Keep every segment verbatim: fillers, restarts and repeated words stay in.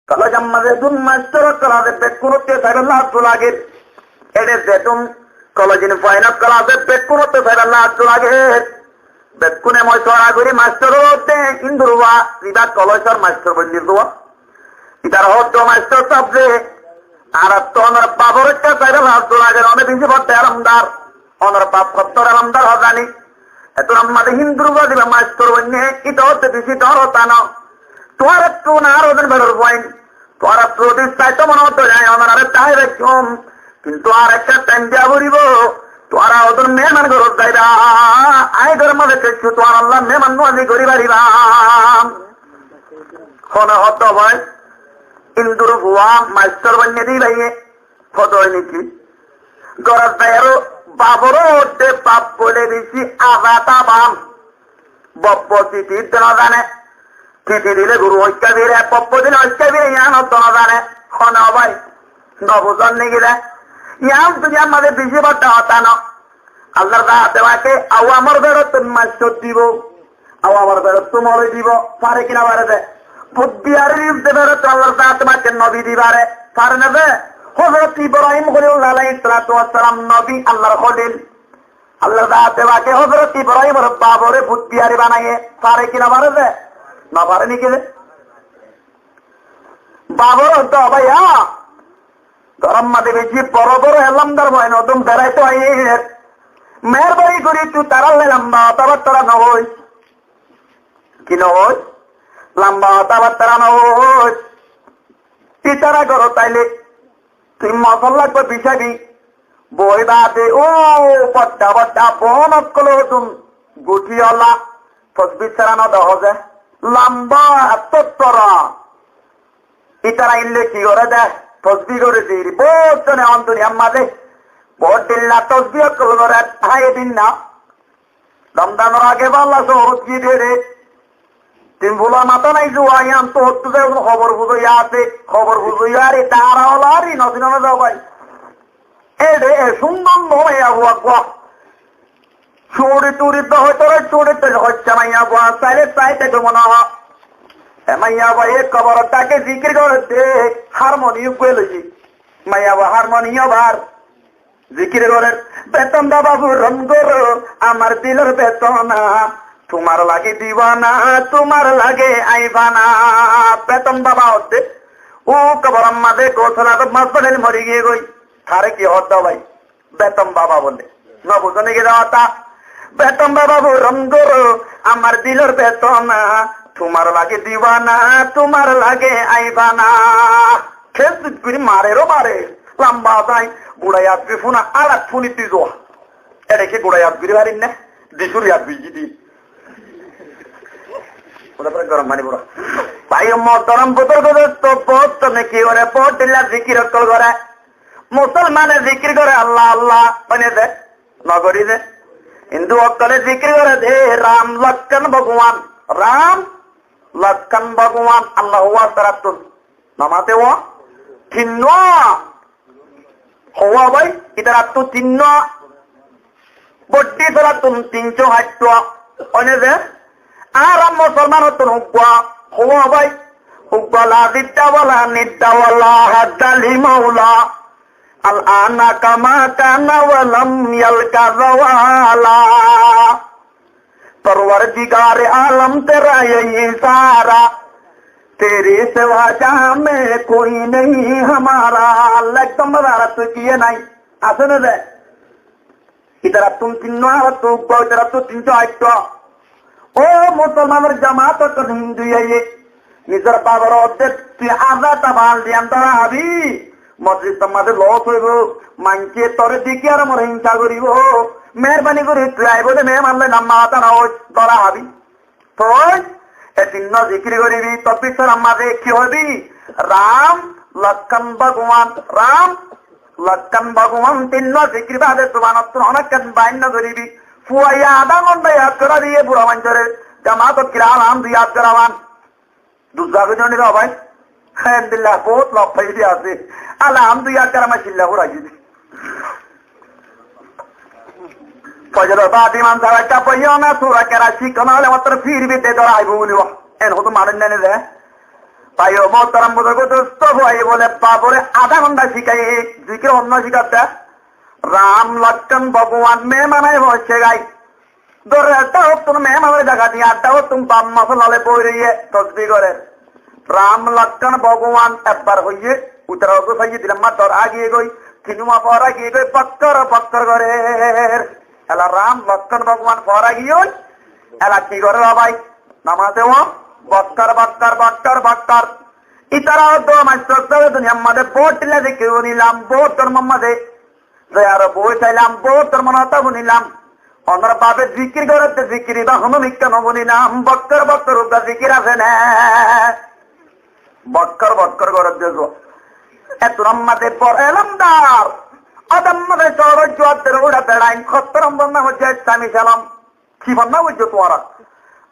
Kolejor mazé zedún maistor ókkol asé, bekkúnottú saibálla añtú lager. Ére zedún kolejin fuain ókkol asé, bekkúnottú saibálla añtú lager. Bekkúne mocuwara gorí maistor ókkol de, Hindur fua, zibá kolejor maistor boinné zua. Itar hoódde maistor sáb ze, añárattú onor bafor ekká saibálla añtú lager, one beci bodda elomdar. Onor baf hoddúr elomdar hozani. Etún ammá de Hindur fua zibá maistor boinné, ite hoódde beci dor hotá no. Tuáñrattú na ar odún beçor fuain. Tuáñrattú zodi saito mone hoó de añí onorare dahái faittám. Kintu ar ekká thaim diya foribó. Tuáñra odún meheman górot zaiba. Añí góror mazé kessú tuáñralla meheman nuwazi gorí faribá. Hone hoddé bái? Hindur fua maistor boinné de báiye. Hoddé ói niki? Górot zai aró baforé hoódde baf bóle beci azad abam. Bobbo siti dite no zane. Siti dile guru hoikká fire, bobbo dile hoikká fire, yián hoddé no zane. Hone ó bái, no buzón niki de? Yián duniyar mazé beci bodda hotá no. Allar zaate pake awamor beçottún maistor dibo, awamor beçottú moloi dibo, fare ki no fare de? Buddi ar rizki beçottú Allar zaate pake nobi di fare, fare no de? Hozrot Ibrahim Kholilullah alaihis salatu wassalam nobi, Allar kholil. Allar zaate pake Hozrot Ibrahimor bafore buddi ari banaiye, fare ki no fare de? No fare niki de? Bafor hoddé bái, a, góror mazé beci boro boro elomdar fuain ókkol beçaito aiyér. Meherbani gorí tui tarálla lamba hotábattá no hoóis. Ki no hoóis? Lamba hotábattá no hoóis. Itará górot aile tui mosolla uggwá bisábi, boi baade ó bodda bodda bon ókkol ódun guthí ola, tosbí sára no dehó ze, lamba etó tora. Ítara ílle ki goré dé? Tosbí goré dé. Boóut zone ehón duniyar mazé boóut dhilla tosbí ókkol goré, háiye din na. Romzanor age bála cóorót giyé dé. Tin fulor matá nái zuwa, yián tó hottú zai, hóbor fuzoiya asé, hóbor fuzoiya ar ítara ola ar no sinó né, bái. Éçe e cúndor no maiyafua uggwá. Cúri turi dóhoi toroi cúri turi hoicca maiyafua, sailé sai táibo mone hoó. E maiyafua e kobor táke zikir goré dé, harmoni uggwá loiye. Maiyafua harmoni uggwá ar zikir goré, "Beton baba furon goró, amar dilor betona, tumar lage diwana, tumar lage aifana." Beton baba hoddé, ó koboror mazé Gousul Azom Mazlum mori giyé goi. Taré ki hoddé bái? Beton baba bole. No buzó niki de hotá? Beton baba furon goró, amar dilor betona, tumar lage diwana, tumar lage aifana. Ke zut gori mare ró mare. Lamba zai, gura yad gori funa, arak funi tui zuwa. Ere ke gura yad gori farin ne? Disur yad gori di. Ura pore gorom pani pura. Bái o muhtaram buzurg dost, bout zone ki goré, bout dhilla zikir ókkol goré. Musolmane zikir goré, Allah, Allah, mane de, no gori de. Hindu ókkole zikir goré de, Ram, Lokkan, Bhagwan, Ram, Lokkan, Bhagwan, Allah, Allah, tarattun. No mate ó? Tinnúa. Howá bái, itarattú tinnúa. Boddi solattún tin cót háittua. Óine ze, ar musolmanottún uggwá. Howá bái, uggwá la zidda wala nidda wala hadda li maula. Al ana kama kana wa lam yalka zawala. پروردگار عالم تیرا یہی سہارا، تیرے سوا جہاں میں کوئی نہیں ہمارا۔ Allah ekdom bála, ar tui kiyé nái, asé né de? Itarattún tinnúa, ar tui uggwá, itarattú tin cót háittua. Ó musolmanor jamaat ókkol, Hindu aiyé, nizor bafor hoddé tui aza ta bal diyan dóra hábi, mojlisor mazé loss óibo, maincé toré dekí ar more hinsa goribo. Meherbani gori tui aibo de meheman loi, lamba hotá no hoóis, dóra hábi. Toi e tinnúa zikir goribi, tosbí sárar mazé ki hoibi? Ram, Lokkan, Bhagwan, Ram, Lokkan, Bhagwan, tinnúa zikir baade zubanottún honó ekkán bair no goribi. Fuaye adá gonthá yad goráiye, bura maincóre jamaatot gilé Alhamdu yad goraban. Duzza goijjó né bái? Alhamdulillah, bout lob faiyé de asé. Alhamdu yad gorá maicilla fura giyé de. Fojoror baade imam sáb ekká foijjó na, sura kera cíkko na óile mattor fir bidde dóra háibo buli. En hoddúr manúic nai né de? Báiyo, muhtaram buzurgo, dustó, báiye bóle, bafore adá gónta cíkaiyé, zikir honnúa cíkadde? Ram, Lokkón, Bógowan, meeman aiyé hoói cíkai. Dóre, adá óttun meemanor zaga diyé, adá óttun baf masala loi boi roiyé, tosbih gorér. Ram, Lokkón, Bógowan, ekbar hoiyé, uitará uggúa saiyé dilor mazé dór agiyé goi, tinúa foóra giyé goi, bokkór bokkór gorér. Ela Ram, Lokkón, Bógowan foóra giyé goi, ela ki gorér ó bái? Namaze ó bokkór bokkór bokkór bokkór. Itará ó dua mac sára duniyar mazé bout dhílla zikir fúnilam, bout dormor mazé zai aró boi sailam, bout dormor hotá fúnilam. Onóra bafe zikir gorédde zikir ibá honó mikká no fúnilam, bokkór bokkór uggúa zikir asé né? Bokkór bokkór gorédde zo. Ettún ammá de bor elómdar. Adamma de córo juwar dere uça beçain, hottor nombor nam hoijje Islami selom. Ki fonna buijjó tuáñra?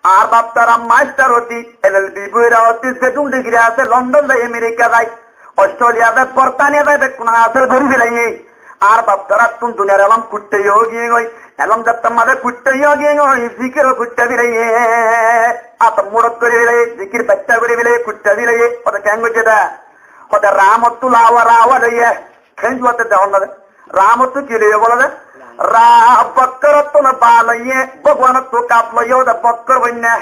Añár bafdara mastar óti, L L B foira óti, zedún digiri asé, London zai, Amerika zai, Australia zai, Bortaniya zai, bekkún hasel gorí felaiyé. Añár bafdarattún duniyar elóm kuittá ói giyé goi, elóm zattar mazé kuittá ói giyé goi, zikiró kuittá felaiyé. Ator muçot gorí felaiyé, zikir baittá gorí felaiyé, kuittá felaiyé. Óde keén goijjé dé? Óde raámottú lawa rawa loiyé. Keén juwar de dehón na de? Raámottú ki loiyé bóle de? Ra, bokkórottún ba loiyé, Bógwanottú kaf loiyé, óde bokkór boinná.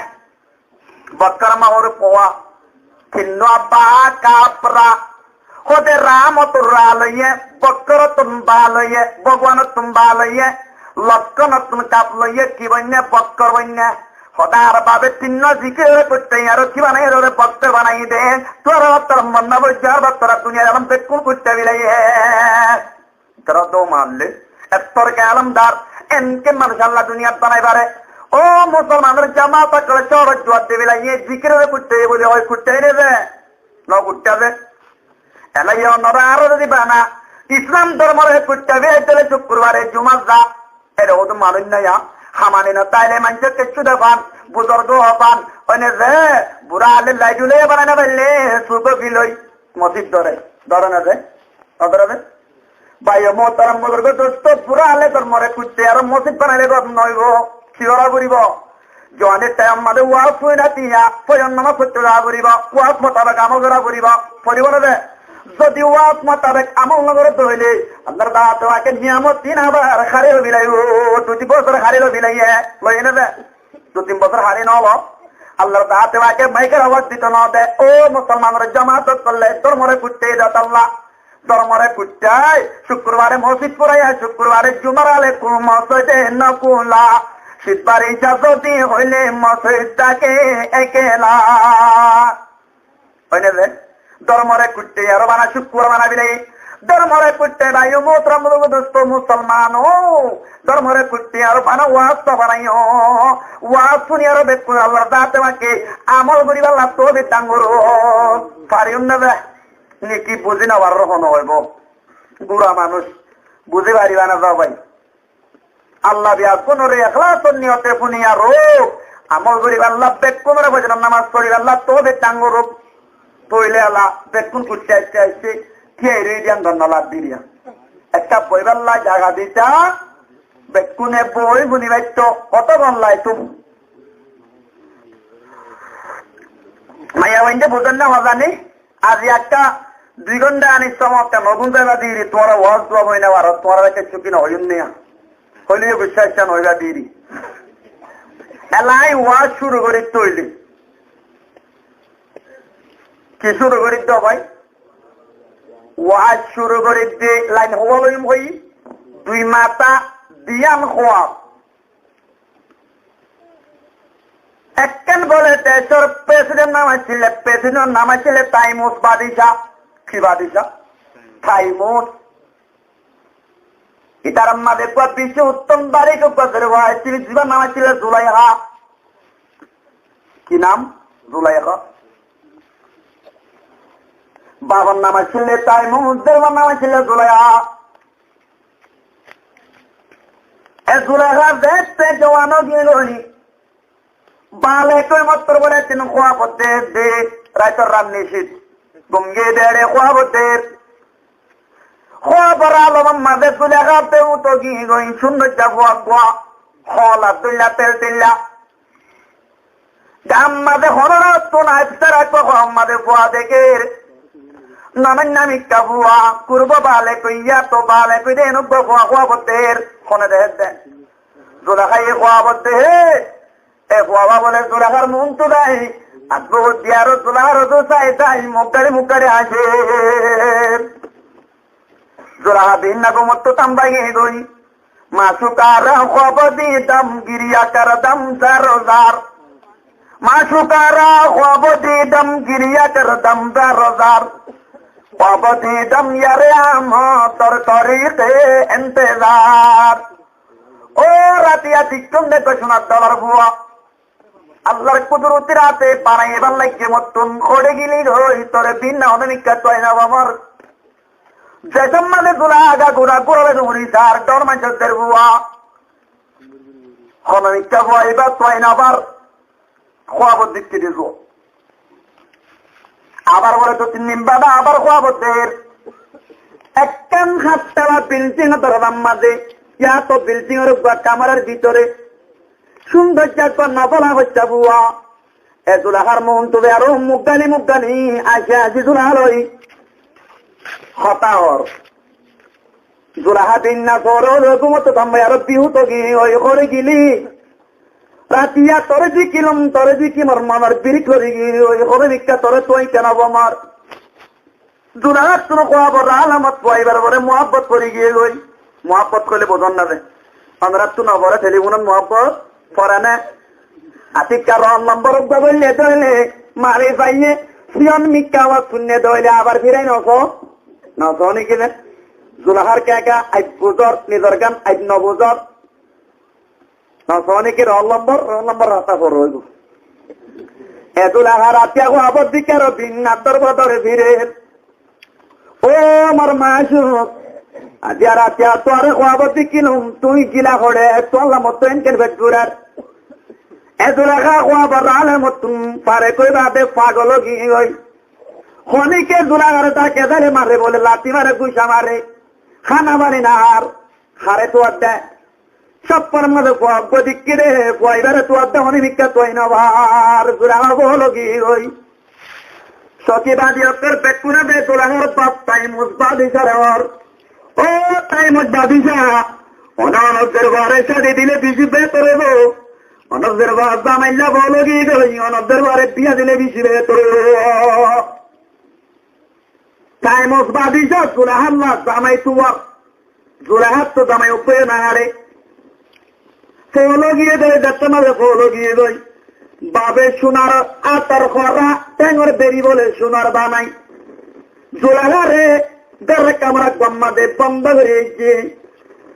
Bokkór ma óre fua, tinnúa ba kaf ra. Hóde raámottún ra loiyé, bokkórottún ba loiyé, Bógwanottún ba loiyé, Lokkónottún kaf loiyé, ki boinná? Bokkór boinná. Hóde añár bafe tinnúa zikiroré kuittá, aró ki banaiyé dé? Óre bokkór banaiyé dé. Tuáñra bafdara monna boijjó, añár bafdara duniyar elóm bekkún kuittá felaiyé. Tará dóu maille. Ettór ke elómdar, enke manúic Allah duniyat banai fare. Ó musolmanor jamaat ókkol, córo juwar di felaiyé, zikiroré kuittá buli hoi, kuittá né de? No kuittá de. Ela yó onóra aró zodi bana, Islam dormoré kuittá felaitó óile cukkurbare jumá za. Ere ódu manúic naiya, hamani no táile maincé kessú de fan, buzurgo ó fan, óine ze, bura ale lai dule banai no faille, sugo filoi, mosib dóre, dóre na de, no dóre de? Báiyo muhtaram buzurgo dustó, bura ale dormoré kuittá aró mosib banaile gom no óibo, ki gora foribo? Juwanir thaim mazé waz fúni na diya, foijor nomaz foittó za foribo, waz mutabek amol gora foribo, foribo na de? Zodi waz mutabek amol no goró de óile, Allar daate fake niyamot din abar hári loi felaibo, dui tin bosór hári loi felaiye, loiye na de? Dui tin bosór hári no lo, Allar daate fake maikor awaz dito no de. Ó musolmanor jamaat ókkol, dormoré kuittá de tolla. Dormoré kuittá, cukkurbare mosjid furaiya, cukkurbare jumar ale kul mosjide no kula. Citbar ica zodi óile mosjid táke ekela. Óine de? Dormoré kuittá aró bana cukkur bana felaiyé. Dormoré kuittá báiyo muhtaram buzurgo dustó musolman ó. Dormoré kuittá aró bana waz no banaiyo. Waz fúni aró bekkún Allar daate fake amol goríballa toufik dan gorouk. Fariyum na de? Niki buzí no farer hone óibo. Gura manúic buzí fariba na za bái. Allah beggúnore ehlasor niyote fúni aró amol goríballa, beggúnore foijoror nomaz foríballa toufik dan gorouk. Tóile ela beggún kuittá aiccé aiccé, ki airé diyan donna lab diriya. Ekká boiballa zaga dita, beggúne boi fúni faitto, hoto gon laitum. Maiyafuainde buzón na hozani? Azi ekká dui gónta aní somot no gúm zaiba diri, tuáñra waz dua boi no faro, tuáñra kessú ki no hoiyum niya? Hoile yó biccác no óiba diri. Elai waz cúru gorí tóile. Ki cúru gorí dó bái? Waz cúru gorí dé lain hoó loiyum hoi, dui mata diyan hoó. Ekkán bóle decór president nam accíle, president nam accíle Taimus badica. Ki badica? Taimus. Ítarar mazé uggwá beci uttom bari uggwá goribá accíl, zibar nam accíle Zulaiha. Ki nam? Zulaiha. Babar nam accíle Taimus, dormar nam accíle Zulaiha. E Zulaiha zette jowan ói giyói, bale koi mottor bole tin kuwab de, de, raitor ranni cit. Gum giyé de, kuwab de. Kuwabor alomor mazé Zulaiha de uto giyói, cúndor ja fua uggwá, hola dulla, tel dulla. Gam mazé honó rot tún aibsar aibba, gam mazé fua dekér. Nanainna mikká fua, kurbo balek óiya, to balek ói de enugga fua, fua bodder. Hone dehédde. Zulaihaye fua bodde he. E fua bá bole Zulaihar muúntu dai. Aibbo bodde aró Zulaihar odu sai dai, mukgari mukgari hañcer. Zulaiha binna gomottu tamba giyé goi. Macukare hóbor didam, giriya kardam zar zar. Macukare hóbor didam, giriya kardam zar zar. Hóbor didam yare amo tor torike entezar. Ó ratiya dikkón de gocúnar dolar fua. Allar kuduruti rate banaibar laiggé mottún hoçé gili goi, tore binna honó mikká tuai no far. Decór mazé Zulaiha gura gura be duri sar, dor manúcor der fua. Honó mikká fua ibá tuai no far. Hóbor dikké de zo. Abar bole dui tin din bade abar hóbor der. Ekkán háttala bilding or dorozar mazé, ya to bilding or uggwá kamarar bútore cúndor jaga no bola hoiccá fua. E Zulaihar muúntu de aró mukgali mukgali, aci aci Zulaiha loi hotá hoór. Zulaiha binna sóro loi gúmottu tamba aró bihút ói giyé goi, hoçé gili. Ratiya tore dekílum, tore dekí mor monor birik lori giyé goi, hoçé mikká tore tuai kena bomar. Zulaihattún hóbor alamot fua ibár uore muhábbot fori giyé goi. Muhábbot hoile buzón na de. Onórattú no fore, telifónot muhábbot fore né? Atikka rong lombor uggwá goille dóile, mari faiye, siyon mikká awaz fúinne dóile abar firai no só. No só né ki de? Zulaihar keka aib buzor, nizor gán aib no buzor. No só né ki rong lombor, rong lombor rasta for óibo. E Zulaiha ratiya hóbor dikké aró binna dor bodore fire. Ó mor macuk, aijja ratiya tuáre hóbor dekílum, tuñí gila hoçé, tuálla mottú enken fet furar. E Zulaiha hóbor alamottún farek ói bade fagol ói giyé goi. Honíkka Zulaihare dake dale mare bole, lati mare, gucá mare, hána fani no ar, hare tuar de. Sóbbar mazé fua uggwá dikké de, fua ibáre tuar de, honí mikká tuai no far, Zulaiha fol ói giyé goi. Sóki badi ókkol bekkúne de Zulaihar baf Taimus badicáre hoór. Ó Taimus badica, one onor dorbar cádi dile beci betor óibo. Onor dorbar zamailla fol ói giyé goi, onor dorbar biya dile beci betor óibo. Taimus badica Zulaihalla zamai tuwar. Zulaihattú zamai ubbói no haré. Fol ói giyé goi, dekté mazé fol ói giyé goi. Bafe sunar atar hora, théngor beri bole sunar banai. Zulaihare góror kamra uggwá mazé bondo gorí aijjé.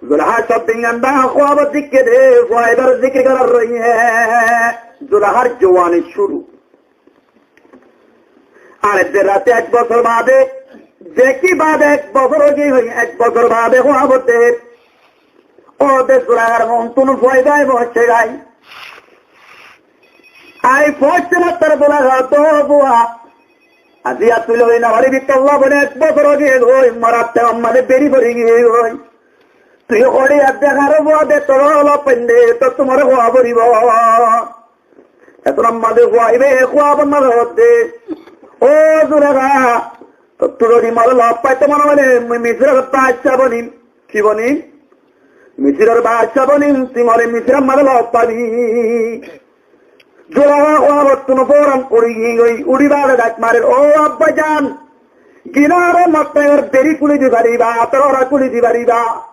Zulaiha sóbdin gán hóbor dikké de, fua ibár zikir gorór roiyé. Zulaihar juwani cúru. Ar edde rati ek bosór bade, deki bade ek bosór ói giyé, ek bosór bade hóbor der. Ó de Zulaihar muúntu fua ibá aibó hoiccé goi. Ai foicce na tar Zulaiha, ó fua, aijja tui loi no faribí, tolla bone ek bosór ói giyé goi, mor atte ammade beri fori giyé goi. Tui hoçé edde haré fua de, tor loi fainde, tottú more fua foribo. Etún ammade fua ibá e hóbor mazé hoódde, ó Zulaiha, tottú zodi more loi faito mone hoile mui Misiror baccá bonim. Ki bonim? Misiror baccá bonim, tui more Misiror mazé loi fabi. Zulaiha hóbottún fouran uçí giyé goi, uçí bade dak marer, ó abbajan, gilare mor théngor beri kúli di faribá, ator hora kúli di faribá.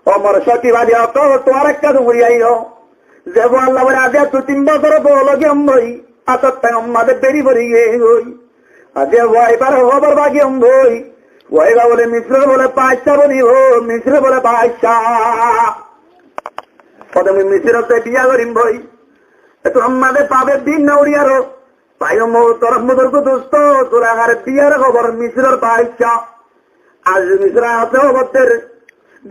Ó mor sóki badi ókkol, tuáñra ekká duri aiyó. Ze fualla bole aijja dui tin bosór fol ói giyóm goi, ator théngor mazé beri fori giyé goi. Aijja fua ibár hóbor fá giyóm goi. Fua ibá bole Misiror bole baccá bonibo, Misiror bole baccá. Ó de mui Misirot zai biya gorim goi. Etún ammade bafe binna uçí aró Bái ó muhtarom buzurg dustó, Zulaihar biyar hóbor Misiror baccá. Aziz Misir asé hóbor der.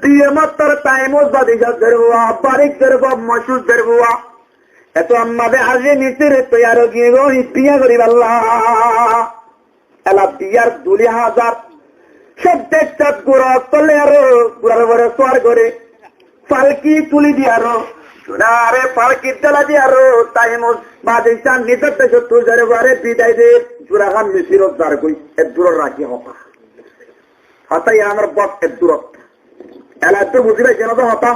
Biye mottor Taimus badica der fua, barik der fua, mochur der fua. Etún ammade Aziz Misir toiyar ói giyé goi biya goríballa. Ela biyar duli hazar. Sób dec sób gura ókkol loi aró gurar uore suwar goré. Falki tuli di aró Zurare falkit dóla diyaró Taimus badicá nizor decóttu zaré uare bidai der, zurahán Misirot zargói, eddúror rakí hotá. Hotá yiánor bos eddúrot. Ela eddúr buzí faijjón de hotá,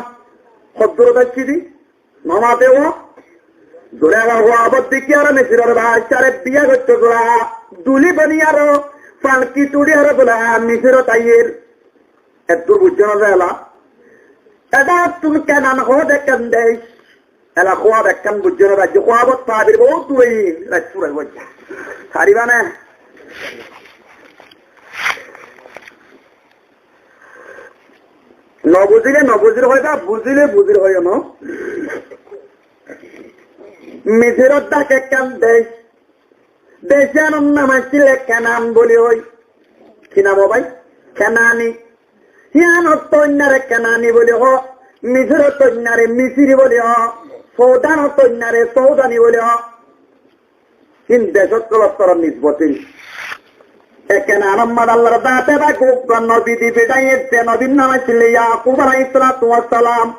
hoddúrot aiccé de, no mate ó. Zurahá huabot dekí aró Misiror badicáre biya goittó zurahá, duli boni aró falkit uçí aró zurahá Misirot aiyér. Eddúr buijjó né ela? Eçé tun Kenan hoó de ekkán dec. Ela hoó de ekkán buijjó né, aijja hoó de tabir bout dure, rait fura boijjá. Fariba né? No buzíle no buzír hoiba, buzíle buzír hoiyó no. Misirot táke ekkán dec. Decánor nam accíl Kenan buli hoó. Ki nam ó bái? Kenani. Híyanot óinnare Kenani buli hoó. Misirot óinnare Misiri buli hoó. Sudanot óinnare Sudani buli hoó. Hín dec ókkolor torof nisbot ín. E Kenanor mazé Allar zaate pake uggwá nobi di fitháiye, ze nobir nam accíl Yakub alaihissalatu wassalam.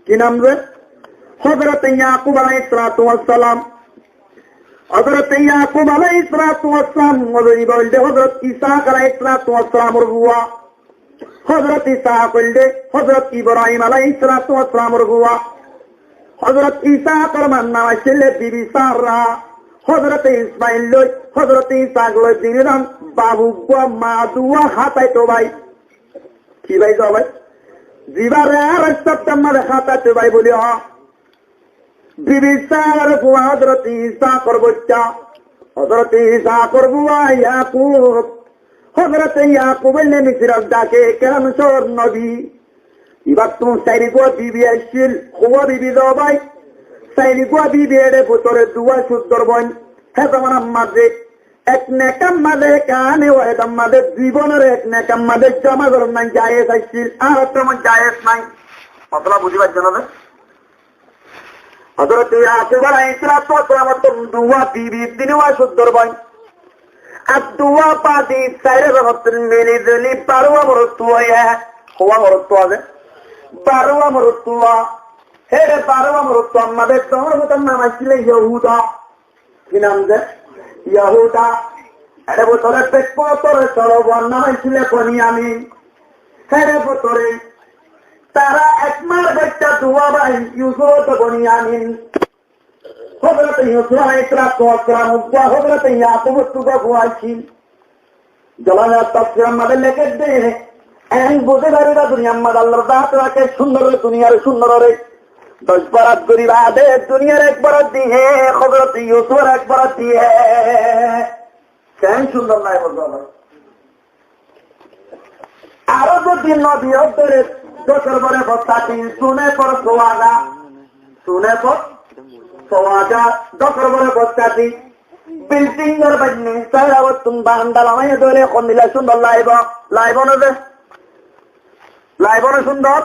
Ki nam ze? Hozrote Yakub alaihissalatu wassalam. Hozrote Yakub alaihissalatu wassalam, hozrot Ibrahim de, hozrot Ishak alaihissalatu wassalamor fua. Hozrot Ishak óilde hozrot Ibrahim alaihissalatu wassalamor fua. Hozrot Ishakor mar nam accíl bibi Sara. Hozrot Ismail loi, hozrot Ishak loi tinizon baf uggwá, ma duwá hátaito bái. Ki bái de bái? Zibare añára sabdar mazé hátaito bái buli hoó. Bibi Sarar fua hozrot Ishakor boiccá, hozrot Ishakor fua Yakub. Hozrot Yakub óilde Misirot táke, Kenan cóor nobi. Ibattú sairgwá bibi accíl, hoó bibi de bái. Sairgwá bibi, ér bútore duwá cúndor boin. Hé zomanar mazé ek nekar mazé, ek ane wahedar mazé, zibonor ek nekar mazé zoma goron nái, jayez accíl, ar ottót jayez nái. Mosala buzí faijjó né? Hozrot Yakub alaihissalatu wassalamor duwá bibi, tinnwá cúndor boin. Ar duwá badi sairwá zonottún mili zuli barwá morotfua óiye. Hoiwá morotfua ze? Barwá morotfua. Héçe barwá morotfuar mazé ekzonor nam accíl Yahuda. Ki nam ze? Yahuda. Héçe bútore bekkúnor tore solo fuar nam accíl Boniyamin. Héçe bútore tará ek mar baiccá duwá bái, Yusuf ar Boniyamin. Hozrot Yusuf alaihissalatu wassalam uggwá hozrot Yakubor uggwá fua accíl. Jalalain tafsiror mazé lekédde, en buzí fariba duniyar mazé Allar zaate pake cúndor, duniyar cúndorore doc barat gorí bade duniyar ek barat diye, hozrot Yusufore ek barat diye. Ken cúndor nái buzó? Aró zodi nobi ókkole doc or uore bosá di, sune por suaga, sune por suaga, doc or uore bosá di, bilding or bainne, sair hañsóttun baranda banaiye dóile hondilla cúndor laibo, laibo né ze? Laibo né cúndor?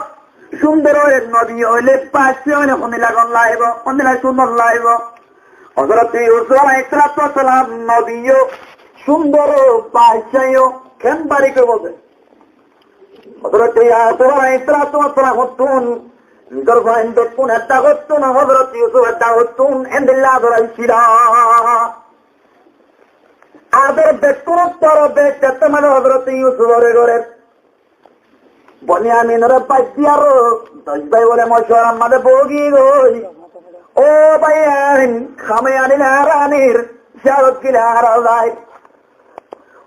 Cúndor óile nobi óile, baiccá óile hondilla gom laibo, hondilla cúndor laibo. Hozrot Yusuf alaihissalatu wassalam nobi yó, cúndor baiccá yó, ken barik óibo ze? Hozrot Yakub alaihissalatu wassalam ottún nizor fuain bekkún edda gottún, Hozrot Yusuf edda gottún, endilla ador accíl. Ador bekkúnor torofe zetté mane Hozrot Yusufore gorer. Boniyaminore baid diyaró doc bái bóle mocuwarar mazé boógi goi. Ó báiyain, ham aníle añára anir, ziyarot gile añára zai.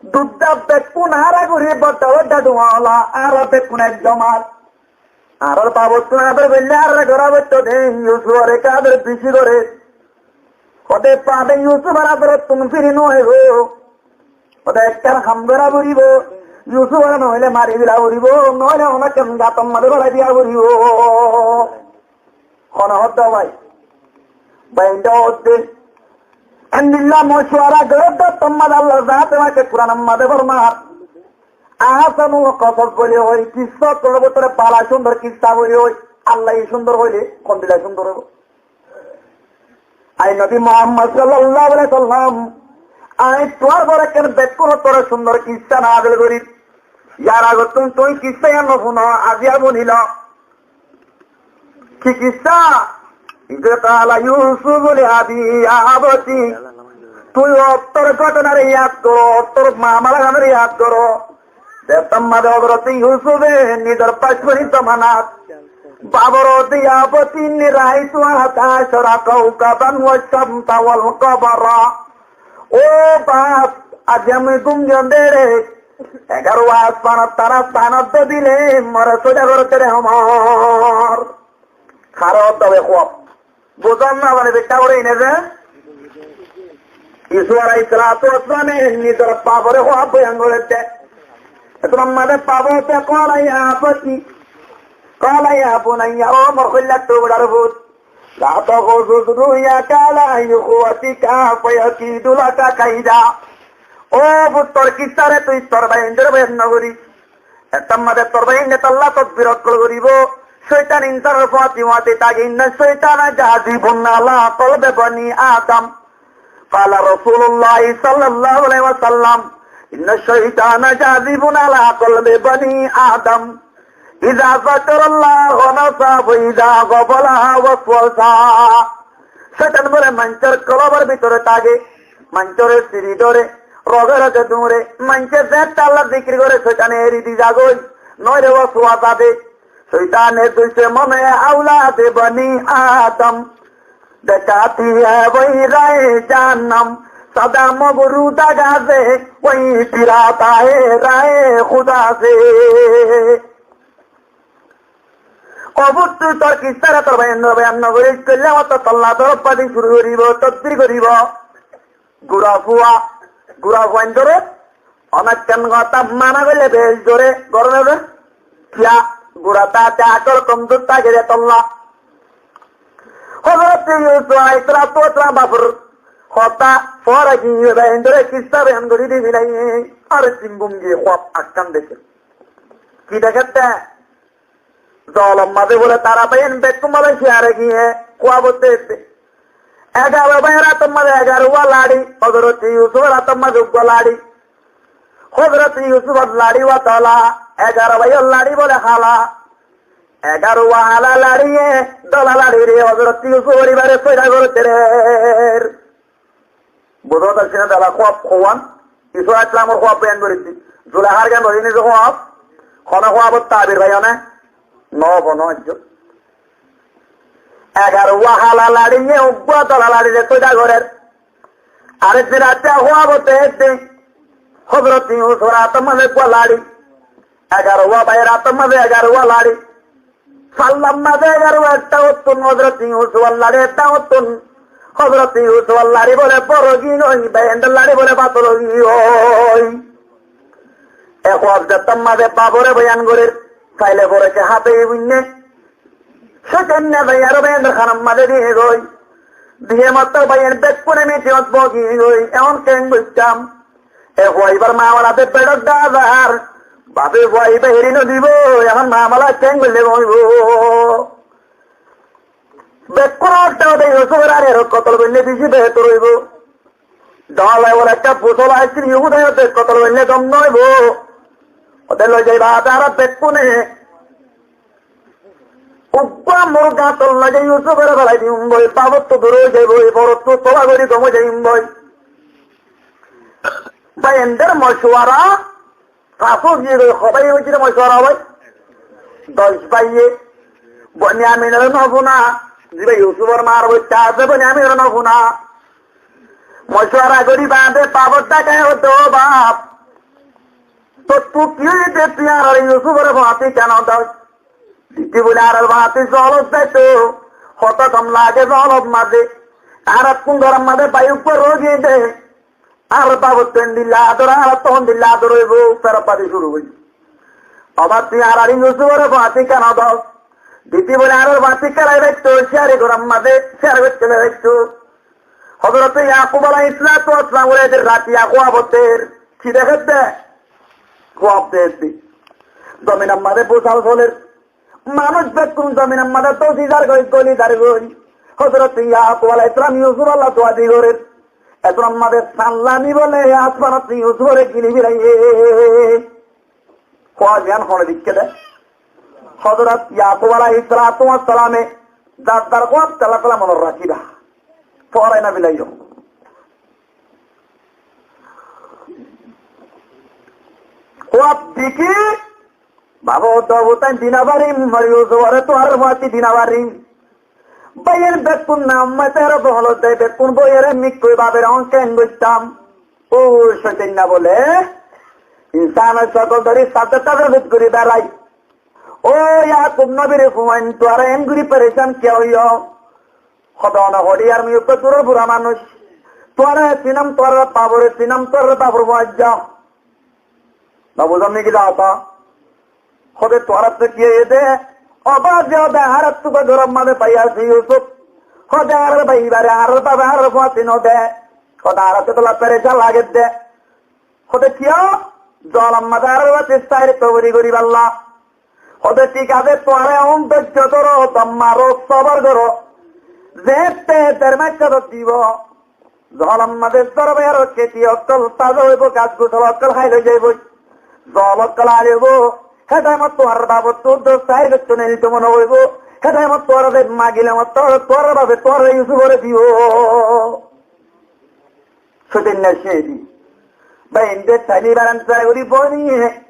Dudda bekkún añára gorí, bodda bodda duwala, añára bekkún ek zomar. Añárar babottún ador goille añárar górot bodda de, Yusufore ador beci gore. Hode babe Yusufore adorottún firi no aibo. Hode ekkán ham gora foribo, Yusufore noóile mari fela foribo, noóile honó ekkán gator mazé felai diya foribo. Hone hoódde bái? Bái, inde hoódde. Endilla mocuwara goródde, tómmat Allar zaate pake Kuranor mazé formar, ahsanul kosas buli hoi, kissá ókkolor bútore bála cúndor kissá buli hoi. Allaye cúndor hoile hondilla cúndor óibo? Ai Nobi Muhammad sallallahu alaihi wasallam, añí tuáñr uore ekkán bekkúnor uore cúndor kissá nazil gorir. Yar agottún tuñí kissá yián no fúno, aijja fúnilo. Ki kissá? Qala Yusufu li abihi, ya abati, tui ottór góthonare yad goró, ottór mamalaganore yad goró. Zettót mazé Hozrot Yusufe nizor bocfoni zomanat baboré hoó de, ya abati, inni raaitu ahada ashara kawkaban wash-shamsa wal-qamara. Ó baf, aijja mui gúm giyóm de re, egaró asmanor tara sanot de dile more sóida goródde re homor. Haré hoódde hoói kuab. Buzón no zane, bekkúa goré ine ze. Yusuf aláihis salatu wassalame nizor baforé kuab boyan gorédde. Ettót mazé bafe hoódde, qala ya abati, qala ya bunayya, ó mor hoillar tugurar fut, la taqsus ru'yaka ala ikhwatika fayakidu laka kaida. Ó fut, tor kissare tui tor báiyaindóre boyan no goris. Ettót mazé tor báiyainde tolla todbir ókkol goríbo. Cóitan insánor fúañti fúañti táke, inna shaytana jazibun ala qalbi bani Adam. Qala Rasulullah sallallahu alaihi wasallam, inna shaytana jazibun ala qalbi bani Adam. Iza zakarallaha nasa wa iza ghafala waswasa. Cóitan bóle maincór kolbor bútore táke, maincóre siri dóre, roge roge dúre, maincé zeéñtte Allar zikir goré, cóitane eri di zagói, noóile waswasa de. Cóitane dúice mone aulade bani Adam, dekhati hai wohi rahe jahannam, sada mogru daga de wohi pir aata hai rahe Khuda se. Ó fut, tui tor kissare tor báiyaindóre boyan no goris, óile añáttu tolla dór badi cúru goríbo, todbir goríbo. Gura fua, gura fuaindóre onekkán hotá mana goille beci dóre goré na ze. Kiyá? Gura táte akol komzur táke de tolla. Hozrot Yusuf aláihis salatu wassalam bafor hotá fora giyé, báiyaindóre kissá boyan gorí di bilai, ar din gúm giyé, kuab ekkán deké. Ki dekédde? Zolor mazé bóle tará báiyain bekkún bóle ciyare giyé, kuabot dekédde. Egaró báiyain átor mazé egarúa laçi, Hozrot Yusufor átor mazé uggúa laçi. Hozrot Yusufor laçi wá dola, egaró báiyor laçi bóle hala. Egarúa hala laçiye dola laçire Hozrot Yusufor ibáre sóida gorédde re. Buzót asé né? Dala kuab hoón, Yusuf aláihis salamor kuab boyan gorí di. Zulehar gán hoiyé né ze kuab, hono kuabor tabir faiyó né? No, hono aijjó. Egarúa hala laçiye uggúa dola laçire sóida gorér. Arek din raite kuabot dekédde, Hozrot Yusufor átor mazé uggúa laçi. Egarúa báiyor átor mazé egarúa laçi. Fallar mazé egarúa ekta ottún, Hozrot Yusufor laçi ekta ottún. Hozrot Yusufor laçi bóle boro gin ói, báiyaindór laçi bóle fatol gin ói. E kuab zettót mazé baforé boyan gorér, saile fore ke háte ibinne. Cóitan ne zai aró báiyaindór hanor mazé diyé goi. Diyé mottor báiyain bekkúne mitingot bogi goi, ehón keén goittám? E fua ibár mamala de beçor dazar, bafe fua ibá eri no dibo, ehón mamala keén goille goibo? Bekkúne hoódde Yusufor añára kotol goille beci behétor óibo. Dóla bóle ekká fusol aiccíl, Yusufe hoódde kotol goille gom no óibo. Óde loi zaiba, añára bekkúne uggúa murga tolla zai Yusufore félai diyum goi, bafottú dur ói zaiboi, forottú toba gorí gom ói zaiyum goi. Báiyaindór mocuwara, fas ói giyé goi, ho báiye óiye de mocuwara bái? Doc báiye. Boniyaminore no fúna, ziba Yusufor mar boittá asé, Boniyaminore no fúna. Mocuwara gorí baade bafor dhake hoódde, ó baf, tottú ki óiye de tui añáre Yusufore fúañti kiyá no dos? Diti bóle añárar fúañti zolot zaito, hoto gom lage zolot mazé. Añárattún góror mazé bái uggúa roói giyé de. Añárar bafottú endilla ador, añárattú hondilla ador óibo, ferot badi cúru óiye. Ó baf, tui añáre Yusufore fúañti kiyá no dos? Diti bóle añárar fúañti kiyá loi zaito, ciyari góror mazé, ciyari goittó loi zaito. Hozrot Yakub aláihis salatu wassalam bóle, ede rati kuabot dekér, ki dekédde? Kuab dekédde. Zominor mazé fusal soler. Manúic bekkún zominor mazé dósi zargói, góli zargói. Hozrot Yakub aláihis salam Yusufolla dua di gorér. Ettót mazé sanlani bóle asmanot Yusufore gini félaiye. Kuab yián hone deikke de. Hozrot Yakub aláihis salatu wassalame Dar dar kuwat tala tala monot rakíba. Forai no bilaiyó. Kuwat deki, babo, to butain dina barim, mori uzu ore to ar mati dina barim. Baiyen bekkun nam mate aro boholo de bekkun boiyere mikkoi babere on ken goittam. O Soitanna bole, insane sokol dori sade tabe bit guri berai. O Yakub nobir fuain, tuára en guri perecan kiya óiyo? Hodo no hori ar mui ekka duror bura manúc. Tuára sinam tuára babore sinam tuára babor fuaijja. No buzon niki data? Hode tuára to kiya ede? O bazi, hode añára tuka gorom maze bai asi Yusuf. Hode añára bai ibare añára babe añára fuati no de. Hode añára to tola perecan lage de. Hode kiya? Zolom maze añára fuati sair tobori gori balla. Hode thík asé, tuáñra ehón dóijjo dóro, dom maro, sóbor goró. Zeéñtte der maijjé dór dibo, zolom maze zor óibo, kéti ókkol taza óibo, gas gusol ókkol háil ói zaiboi. Zol ókkol háil óibo. Hé thaimot tuáñrar babottú dór sair gottó neilito mone óibo. Hé thaimot tuáñra ze magile mottor tuáñrar babe tuáñra Yusuforé dibo. Sóitanna cédi. Bái, ende tali baran try gori boniye.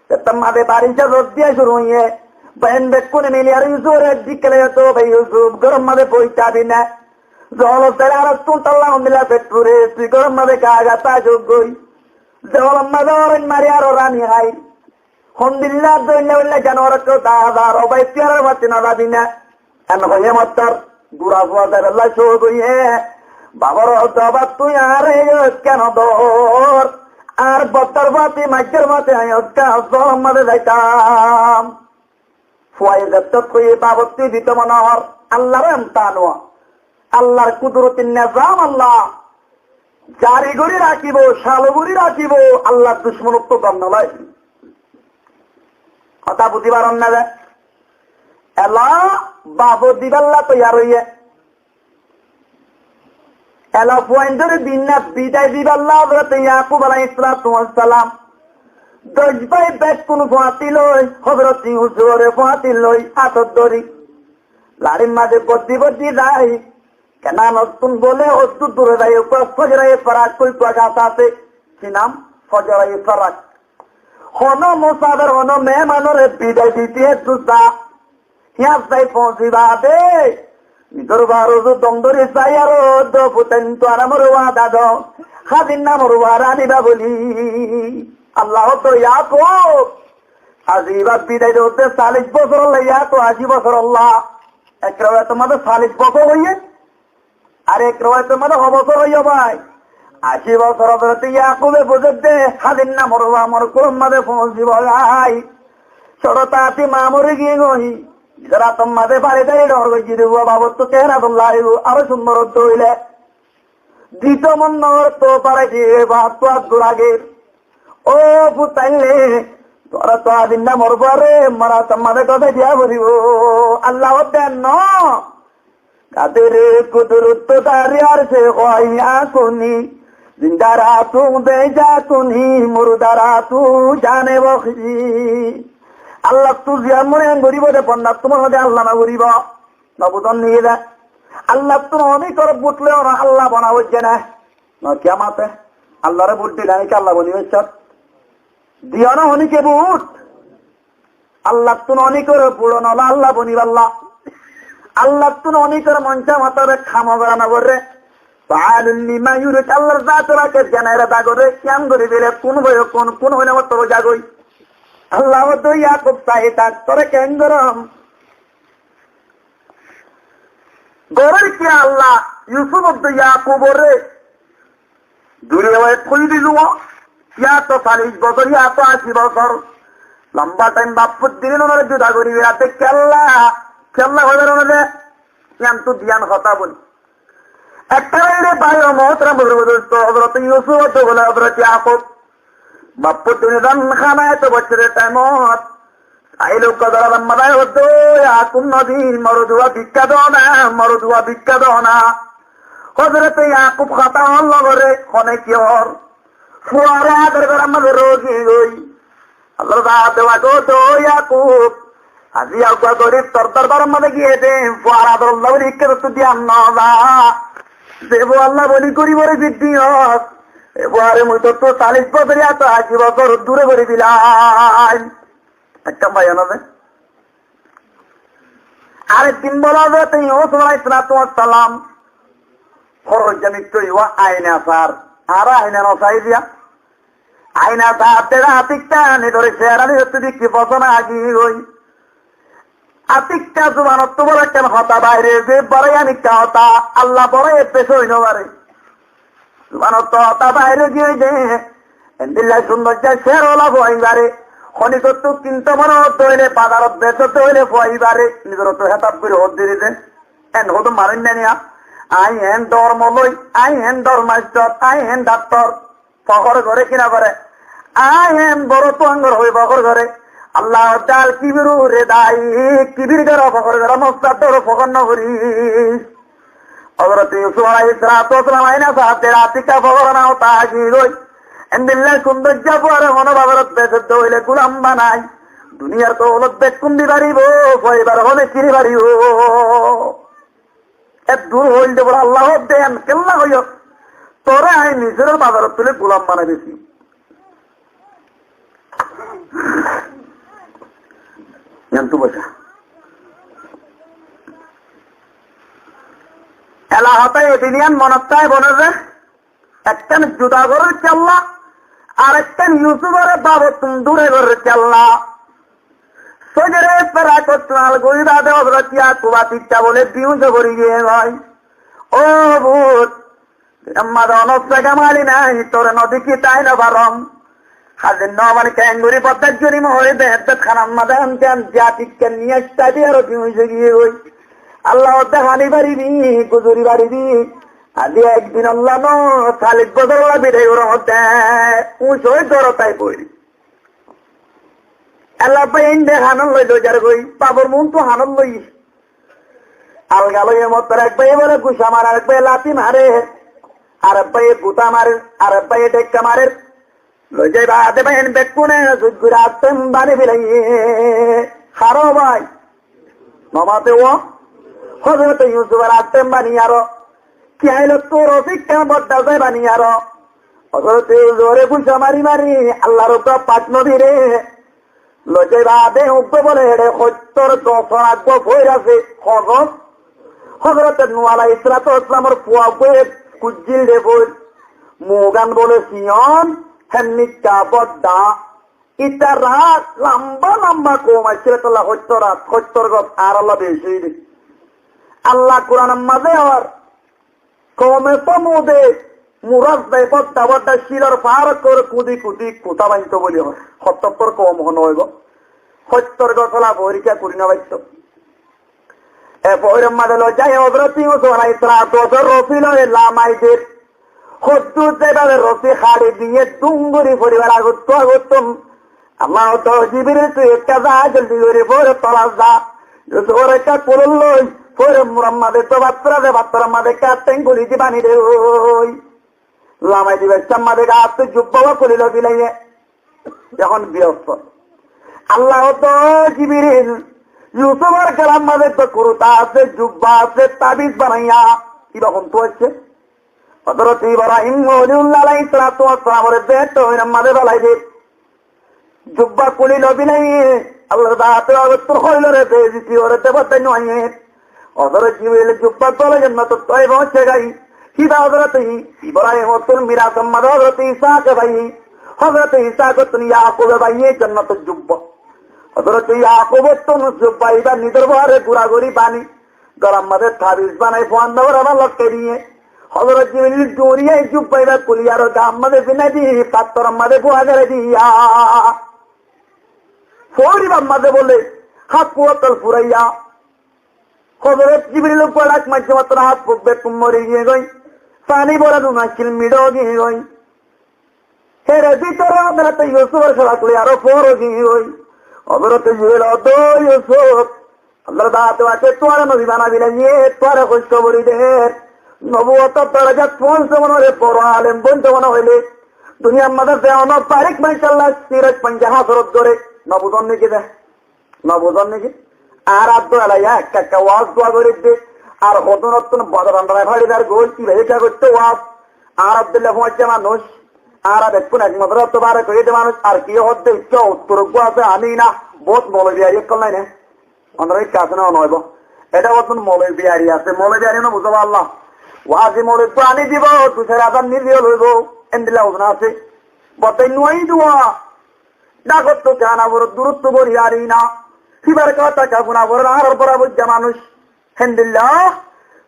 Te tamma de barica zor diya curu óiye. Bái, ende kune mili ar Yusufore dikkele to, bái, Yusuf, gorom maze boi tabi na. Zolo sele ar tun talla hondilla fetture, tui gorom maze gaga ta jog goi. Zolo maze oren mari ar rani hai. Hondilla doilla doilla janwar ekka dahá zar, ó bái, tui añárar fati no zabi na. En hoiye mottor gura fua zaiballa cók óiye. Babar hoó de, "Baba, tui añáre ekka no dór. Ar bottor fati, maijjor fati añí ekka zolom maze zaitam." Fuaye zettót hoiye, "Baba, tui dito mone hor." Allar emtihan, Allar kuduroti nizam, Allah jari gori rakibo, calu gori rakibo, Allar ducmonottú dor no loi. Hotá buzi faron né de? Ela bafe diballa toiyar óiye. Ela fuaindóre dinna bidai diballa Hozrote Yakub aláihis salatu wassalam doc bái bekkún fuañti loi, Hozrote Yusufore fuañti loi, átot dóri larir maze boddi boddi zai. Kenanottún bóle oddúr dure zai, uggwá Fojraye Farak hoi uggwá gas asé, ki nam? Fojraye Farak. Hono musafer, hono mehemanore bidai dite eddúr za. Híyar zai foóñsi baade nizor baro uzu dom dóri sai, aró do futain, tuáñra more wada do, hádin namor uwar aniba bóli. Allah hoó de, Yakub, aijja bidai dotte salic bosór olla, yá to aci bosór olla. Ek rewayator maze salic bosór óiye, ar ek rewayator maze ho bosór óiye bái? Aci bosór. Hozrote Yakube buzé de, hádin namor uwar amor kuwar maze foóñsibo bái. Córo taáti maa mori giyé goi, nizor átor maze fari dóri dor goijjé de, uwá babottú kena dor laibo, aró cúndor óile. Dito mon no ór, to fari diye, babottú addur age. Ó futainle, tuáñra to aijja namor uware, mor átor maze gozai diya foribo. Allah hoó de no. قدر قدرت در عرش خواهی کنی، زنده را تو بیجا کنی، مرده را تو جان بخشی. Allattú ziyán mone en goribo de, bondattú mone de Allah no goribo. No buzón niki de? Allattú no onik gori bút loi ore Allah bana foijje né? No kiyamate Allare bút dile niki Allah boni foijje? Diyo na honike bút? Allattún onikore buro nola Allah boniballa. Allattún onikore monca motabek ham gora no goré. Faalun lima yurid, Allar zat ore ke zene irada goré, yián gori fele, kun fayakun, kun fayakun, toro zagoi. Allah hoó de, Yakub, sai tak, tore ken gorom? Gorer ki Allah? Yusuf hoó de Yakub ore duniya wai tui dilu, ya to salic bosor, ya to aci bosor. Lamba time baffuddine onore juda gori berade kella, kella hoibar onore yantu diyan hotá boli. Ekka raite bái o muhtaram buzurg dosto, Hozrot Yusuf hoó de bole Hozrot Yakub, baffuddine zan hána eto bochoror time ot Ailo kodor alam madai hoddo, Yakub nobi, mor duwa bikka dona, mor duwa bikka dona. Hozrote Yakub hotá hon logore, hone ki hor? Fuare ador gorar maze rogi goi. Hozrote Yakub hoddo, Yakub, Aijja uggwá gorib tor dorbar or maze giyé de, fuar ador olla buli ikká tottú diyan no za. Ze fualla boli gorib ore ziddi os, e fuare mui tottú callic bosor ya to ashi bosor dure gori dilai. Ekkán bái no ze. Arek din bola ze te Yusuf aláihis salatu wassalam horor jamit to iwa aina sar. Ara aina no sai diya. Aina saá de atikka nizor ceráni hottú deki fosón agi goi. Atikka zubanottú boro ekkán hotá bair óiye de, boro yián ikká hotá, Allah boro ebbe sói no fare. Zubanottú hotá bair ói giyé de, endilla cúndor cer ola fuaibare, honíkottú kinto mone hoó de óile, bazarot beso de óile fuaibare, nizorottú hétab gorí hoó de de. En hoó de manúic nai niya, añí en dormo loi, añí en dormastor, añí en daktor. Fokor gore ki no gore? Añí en boro tuangor hoi fokor gore. Allah hoó de, al kibiru ridai, kibir gora, fokor gora, mostar doro fokor no goris. Hozrot Yusuf aláihis salatu wassalam aina saá de atikka fokor no hotá agi goi. Endilla cúndor cer fuare hono bazarot bese de óile gulam banai. Duniyar doulot bekkún di faribo, fuaibar hone kini faribo. E dur hoil de bole Allah hoó de, en kella hoiyo? Tore añí Misiror bazarot tuli gulam banai besi. Yián to boza. Ela hotá edin yián monot táibo ne ze. Ekkán juda goror kella, arekkán Yusufore babottún dure goror kella. Fojore fera kottún al gori bade Hozrot Yakub atikka bole biyuc gori giyé goi. Ó fut, ammá de onor sega mali nai, tore no deki tai no farom. Hazir no mani kengori bodda juri mohori de, eddot khanar maze an jan jati keniya stadi aro biyuc giyé goi. Allah hoó de hani faribi, guzori faribi. Aijja ek din olla no, callic bosor olla bidai goro hoó de, uñc ói goro tai boi. Ella bái ende hanot loi loi zar goi, babor muúntu hanot loi. Alga loi mottor ek báiye bole guca mare, arek báiye lati mare, arek báiye guta mare, arek báiye dhekka mare. Loi zai bade bái en bekkúne zuk gori attem bani felaiye. Haro bái? No mate ó. Hozrote Yusufore attem bani aro. Ki ailo tor osikka bodda zai bani aro. Hozrote Yusufore guca mari mari Allar uggwá pak nobire loi zai bade uggwá bole ere hoittor gosor uggwá foir asé. Hozrot, Hozrote Nuh aláihis salatu wassalamor fua uggwá kujjil de foir. Mugan bole siyon, hemnikka bodda. Ítara lamba lamba koum aiccíl, ítalla hoittor at, hoittor gos, añárálla beci de. Allah Kuranor mazé hoór, koume Somude muraz dai bodda bodda cílor faár ókkol kudi kudi kutá bainto buli hoór. Hottottor koum hon óibo? Hoittor gos ola forikká kuri no faitto. E foóiror mazé loi zai Hozrot Yusuf aláihis salatu wassalam rosi loi lamai der. Hoddúr zaibar rosi haçi diyé dunguri foribar agottú agottún Allah hoó de, Jibril, tui ekká za, joldi gori foóiror tola za. Yusufore ekká kulol loi foóiror murar mazé to fattór asé, fattór mazé ekká théng kuli di bani de ói. Lamai dibar cómot ekká attú jubba uggwá kuli loi filaiyé. Ehón biyosto. Allah hoó de, Jibril, Yusufor gelar mazé to kurta asé, jubba asé, tabiz banaiya. Iba hontú aiccé? Hozrot Ibrahim Kholilullah aláihis salatu wassalamore de to oinor mazé felai de. Jubba kuli loi filaiyé, Allar zaate agottún hoilóre de, ziti ore de bade nuaiyé. Hozrot Jibril jubba goli jonnotot toi foóñse goi. Híba Hozrot Ibrahim ottur mirasor mazé Hozrot Ishake faiyé. Hozrot Ishak ottún Yakube faiyé jonnotor jubba. Hozrot Yakub ottún jubba iba nizor fuare gura gori bani, golar mazé tabiz banai fuan dóre abar lotkai diyé. Hozrot Jibril duriyé jubba iba kuli aro gaar mazé finai di, fattoror mazé fua gere diya. Foóir ibar mazé bole hát fua tol furaiya. Hozrot Jibril uggwá dhak maijjé mattor hát fua bekkún mori giyé goi. Faní bora dun accíl, miçá ói giyé goi. Hér bútore Hozrot Yusufor córak loi aró foór ói giyé goi. Hozrot Jibril hoó de, Yusuf, Allar zaate pake tuáñre nobi banai diye, tuáñre kúcbori der. Nobuwotor dorajat foóñso mone óile, boro alem bonto mone óile, duniyar mazé ze hono farik, mashallah, siroj ponjah hasrot gore, no buzón né ki de? Nobuzón niki? Añára dóilaiya ekka ekka waz dua gorídde, ar hodún ottún bodor andara fáridar goi, iba ekka goittó waz. Añára dóilla fuañijja manúic, añára bekkún ek modorot tó bare gorídde manúic, ar ki hoódde ikká uttor uggúa asé, amí na, bout moulobi ari ókkol nái né? Onora ikká asé né, noóibo. Eçé ottún moulobi ari asé, moulobi ari nobuzó bálla. Wazi moulobi aní dibo, dui sair házar nizi loibo, endilla uzna asé. Bottai nuaí dua. Dhakottú gana foré, duruttu fori fari na. Kibar hotá funa foré, añárar bora boijja manúic. Héndilla,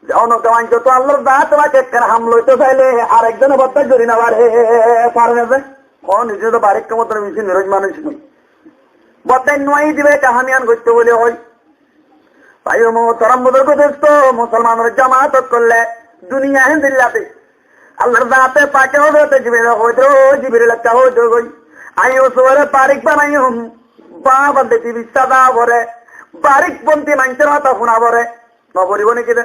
ze ono gawan joto Allar zaat pake ekkán ham loito saile, arek zone bordasc gori no fare, fare na ze. Hon nize to barik kamot beci niroj manúic noi. Bordasc nuai dibe, ekka ham iyan goitte bole hoi. Bái o muhtaram buzurg dosto, musolmanor jamaat ókkol, duniya héndilla de. Allar zaate pake Hozrote Jibril hoóide, "Ó Jibril, ekka hoóide goi. Añí Yusufore barik banaiyum, baf bandi bissa za foré, barik bandi maincór hotá funa foré." No foribó niki de?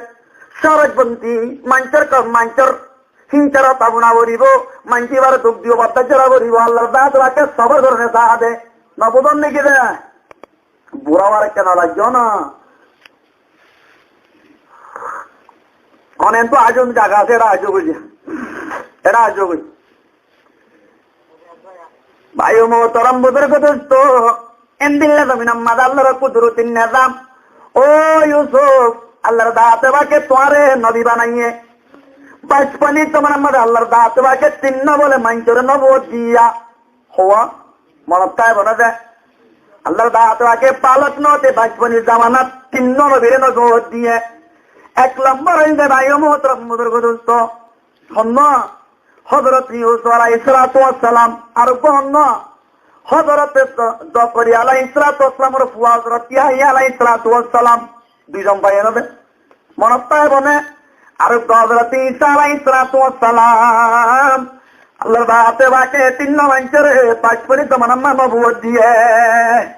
Soroj bandi maincór ko-, maincór hingsa hotá funa foribó, maincé ibare duk dibo, bordasc gora foribó, Allar zaate pake sobor gorone saá de. No buzón niki de? Bura abar ekka no laiggó na. Onen to ajun jaga asé, eçé aijjó goi. Eçé aijjó goi. Bái o muhtaram buzurg dosto, endilla zominor maze Allar kudurotir nizam. Ó Yusuf, Allar zaate pake tuáñre nobi banaiye. Bacfoni zomanat maze Allar zaate pake tin nobole maincóre nobuwot diya. Hoó, monot táibo né de? Allar zaate pake balok no óite bacfoni zomanat tin nobire nobuwot diye. Ek lombor óilde bái o muhtaram buzurg dosto, honnúa Hozrot Yusuf alaihis salatu wassalam, ar uggúa honnúa Hozrot Zo-, Zokoriya alaihis salatu wassalamor fua Hozrot Yahya alaihis salatu wassalam. Duizon bái no de? Monot táibo né? Ar uggúa Hozrot Isa alaihis salatu wassalam. Allar zaate pake tin no maincóre bacfoni zomanat maze nobuwot diye.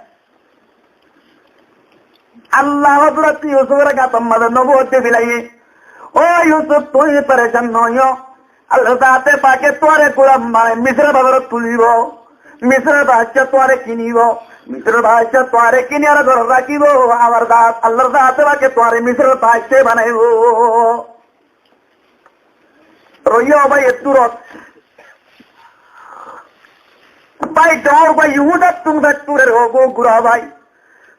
Allah Hozrot Yusufore gator maze nobuwot di bilaiye. Ó Yusuf, tuñí perecan no óiyo. Allar zaate pake tuáñre gulam banai Misror bazarot tulibo. Misror baccá tuáñre kinibo. Misror baccá tuáñre kini ar górot rakibo. Abar zaat, Allar zaate pake tuáñre Misror baccá banaibo. Roiyo bái, e durot. Bái, dor bái, Yuhudattún fetturer hogó gura bái.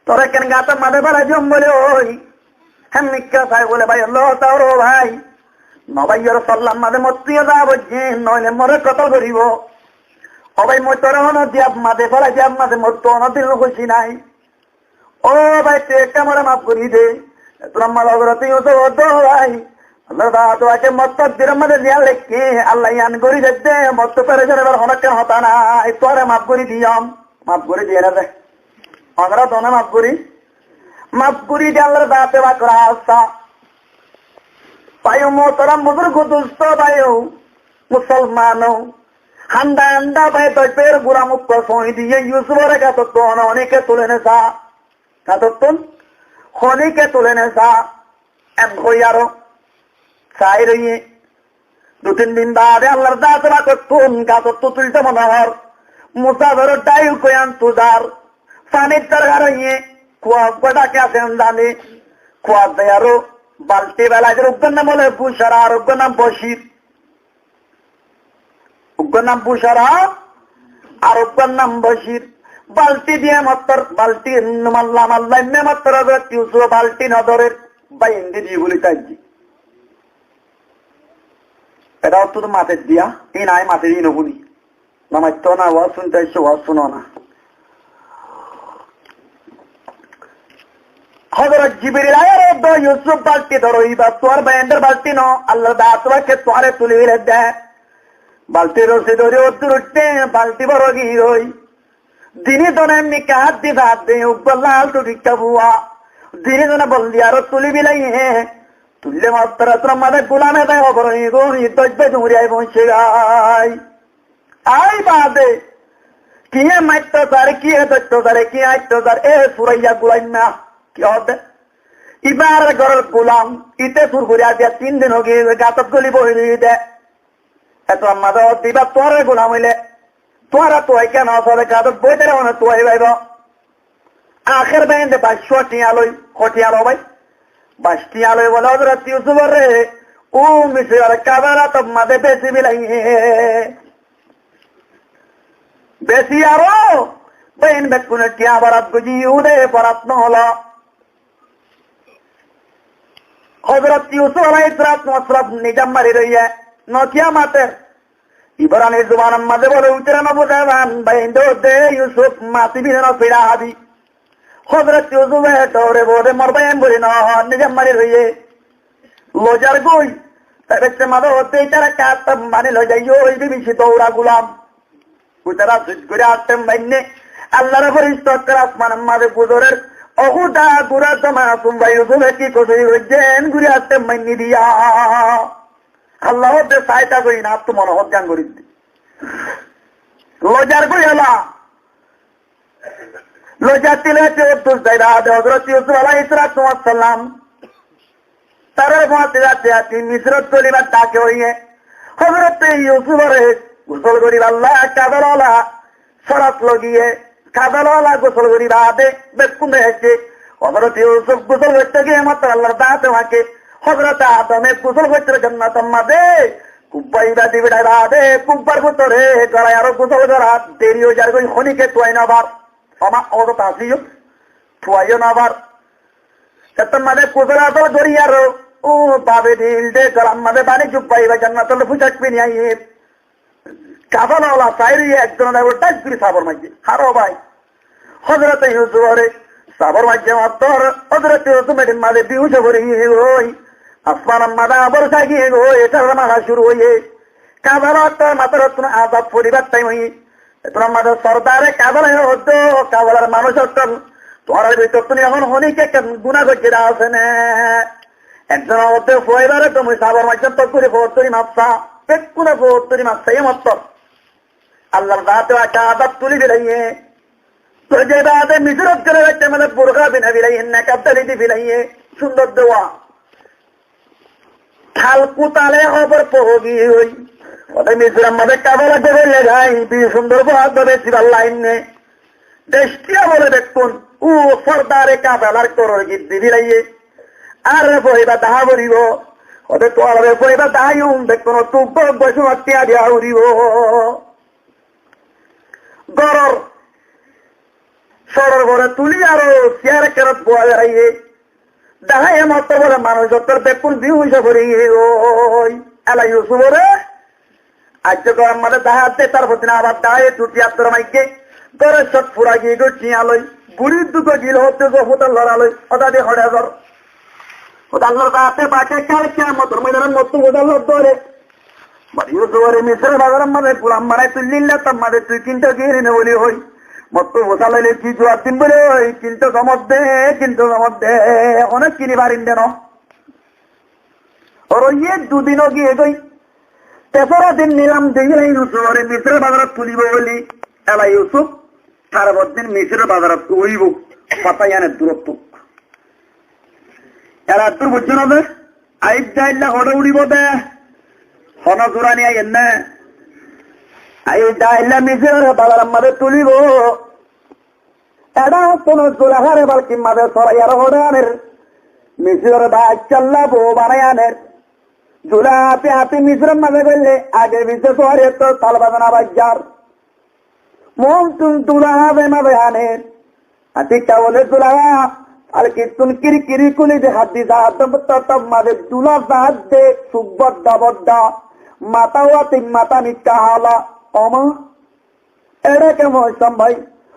Tore ken gator maze félai diyum bole hoi. Hemikka sai bole bái, Allah taala bái. No bái, yor sollar maze mottú za bojje, noile more kotol goribo. Ó bái, mui tore hono diyar maze félai diyar maze mottú hono dil kúci nai. Ó bái, tui ekka more maf gori de. Etó lamba logor tui uso gor do bái. Allah taala tuáke mor tokdiror maze ziyan lekké, Allah yián gori de de, mor to perecan óibar hono ekkan hotá nai, tuáre maf gori diyum. Maf gori diye na de? Onora done maf gori? Maf gori de Allah taala tuáke rasta. Bái o muhtaram buzurg dosto bái o, musolman o, handa handa bái doc báiyor gulam ukkol sói diye Yusufore gator tún onike tule ne sa. Gator tún onike tule ne sa. Em hoi aró sai roiye. Dui tin din bade Allar zaate pake tún gator tún tulte mone hor. Musa doro dai ukkol yián tuzar. Fanir dorkar oiye. Kua uggwá dhake asé en zani. Kuat zai aró balti belai der, uggwar nam óile Bushara, ar uggwar nam Bashir. Uggwar nam Bushara, ar uggwar nam Bashir. Balti diye mottor, balti ennu malla malla enne mottor Hozrot Yusuf balti no dórer, bái indi di buli taijje. Eta ottu to mate diya, in ai mate di no funi. Namaitto na, waz sunte aiccho, waz suno na. Hozrot Jibril aiyóre hoódde, Yusuf, balti dóro, ibá tuáñr báiyaindor balti no, Allar zaat pake tuáñre tuli félai de. Balti rosi dóri oddúr uiththé, balti boro gír ói. Dini zone mikká hát di fadde, uggwá lal tutikká fua. Dini zone bol di aró tuli bilaiye. Tuille mottor ottor maze gulam e zai hóbor ói giyói, doc bái duri ai foóñice goi. Ai bade, kiyé maitto sar, kiyé doitto sar, kiyé aitto sar, e suraiya gulaimma, ki hoódde? Ibá añárar góror gulam, ite sur gorí aziya tin din ói giyói, gasot goli bohi roiyé de. Etó amma de hoódde ibá tuáñrar gulam óile, tuáñra tuwai kiyá no sóde, gasot bohi táile mone tuwai faibo. Ahér báinde baicó thiañ loi, hó thiañ loi bái? Baicó thiañ loi bóle Hózorot Yusuforé, ó Misiror kabelar mazé besi bilaiyé. Besi aró báinde bekkúne thiañ forat goijjé, Yuhudaye forat no lo. Hózorot Yusuf alaihissalatu wassalam nizam mari roiyé, no thiañ mater. Ibranir zubanor mazé bóle, uitará no buzé zan, báinde de Yusuf mati bile no fiçá hábi. Hózorot Yusufe dóre bóle, mor báiyain buli no, nizam mari roiyé. Lozar goi, te beccé mazé hoódde, itará katta mani loizaiyó, ibi bicí doura gulam. Uitará zid gorí asten mainné, Allar fírista ókkol asmanor mazé guzorer, ó Hóda, gura to masum bái Yusufe ki kosúr goijjé, en gorí asten mainné diya. Allah hoódde, sai táko, iín añáttu mone hoódde, en gorí de. Lozar goi ela. Lozar tile tile uddus zai baade Hózorot Yusuf alaihissalatu wassalam tarár fuañti zate zate Misirot golibar dhake óiye. Hózorot Yusuforé gusól goríballa kabel ola sorat logiye. Kabel ola gusól gorí baade bekkún behécce. Hózorot Yusuf gusól goittó giyé mottor Allar daáte fake Hózorot Adome gusól goittór jonnotor mazé kubba ibá di biçai baade kubbar bútore golai aró gusól gorát deri ói zargói, honíkka tuwai no far. Oma, ódot asíyo, tuwaiyó no far. Ettór mazé gusól asól gorí aró, ó, babe dil de, golar mazé bani jubba ibá, jonnotor fúcak fini aiyé. Kabel ola sai roiyé, ekzon aibó dhác gorí sabor maijjé. Haró bái. Hózorot Yusuforé sabor maijjé mottor, Hózorot Yusuf meçir mazé bihuc ói foriyé goi. Asmanor mazé abor saigiyé goi, etar mara cúru óiye. Kabel ola ottór matar ottún azab foribar thaim óiye. Ettór mazé sordare kabela hoódde, kabelar manúic ókkol, tuáñrar bútottún ehón honíkka ekkán guná goijjé dé asé né? Ekzone hoódde, fuaibáre tuñí sabor maijjó, tok gorí foótturi massa, bekkúne foótturi massa, e mottor. Allar daáte fake azab tuli bilaiyé. Toi ze baade Misirot gele báitte mazé burka fini bilaiyé, nekab dali di bilaiyé, cúndor duwa. Tal kutale hóbor foóñgi giyói. Óde Misiror mazé kabela gorí lagái, bi cúndor bóut besi bála ainné. Destiya bóle bekkún, ó sordare kabelar góror gír di bilaiyé. Añáre foóiba dahá foribó. Óde tuáñrare foóiba daháiyum, bekkúnottú uggúa uggúa cúmot tiañ diya foribó. Góror sóror uore tuli aró siyar ekkánot boái beraiyé. Daháiye mottor bóle manúic ókkol bekkún bihuc ói forigiyói. Ela Yusuforé aijjó góror mazé dahá de, tar fordin abar daháiye duti addor maijjé. Góror cót fura giyói goi, thiañ loi. Buri dugó gil hoódde zo, húdar lora loi, hódar di hoçé zor. Hódar lora zaáte fake kal kiyamotor moidanot mottú húdar lor dóre. Bani Yusuforé Misiror bazaror mazé gulam banai tuillílla, tar mazé tui kinto gini no buli hoi. Mottú fusá loile ki zuwab dim buli hoi, kinto zomot de, kinto zomot de, ehóno kini farim de no. Ór óiye dui din ói giyé goi. Tesóra din nilam de gilai Yusuforé Misiror bazarot tulibó buli. Ela Yusuf tar fordin Misiror bazarot uibó. Fata yían eddur ottu. Ela eddur buijjó no de. Aijja ailla hoçé uçibó de, hono zurani aiyér né? Aijja ailla Misiror bazaror mazé tulibó. Eçé hono Zulehare balkir mazé sorai aró hoçé aner? Misiror baiccálla bou banai aner. Zuleha ati ati Misiror mazé goille age fise suwari ettór tal bazana baijjar. Moóttun Zuleha ze mazé aner. Atikka bóle Zuleha, falkittún kiri kiri kúli de haddi zaádde, tottór mazé dula zaádde, suk bodda bodda, matá uwati matá mikká hala, oma, eçé ke moóccam bái,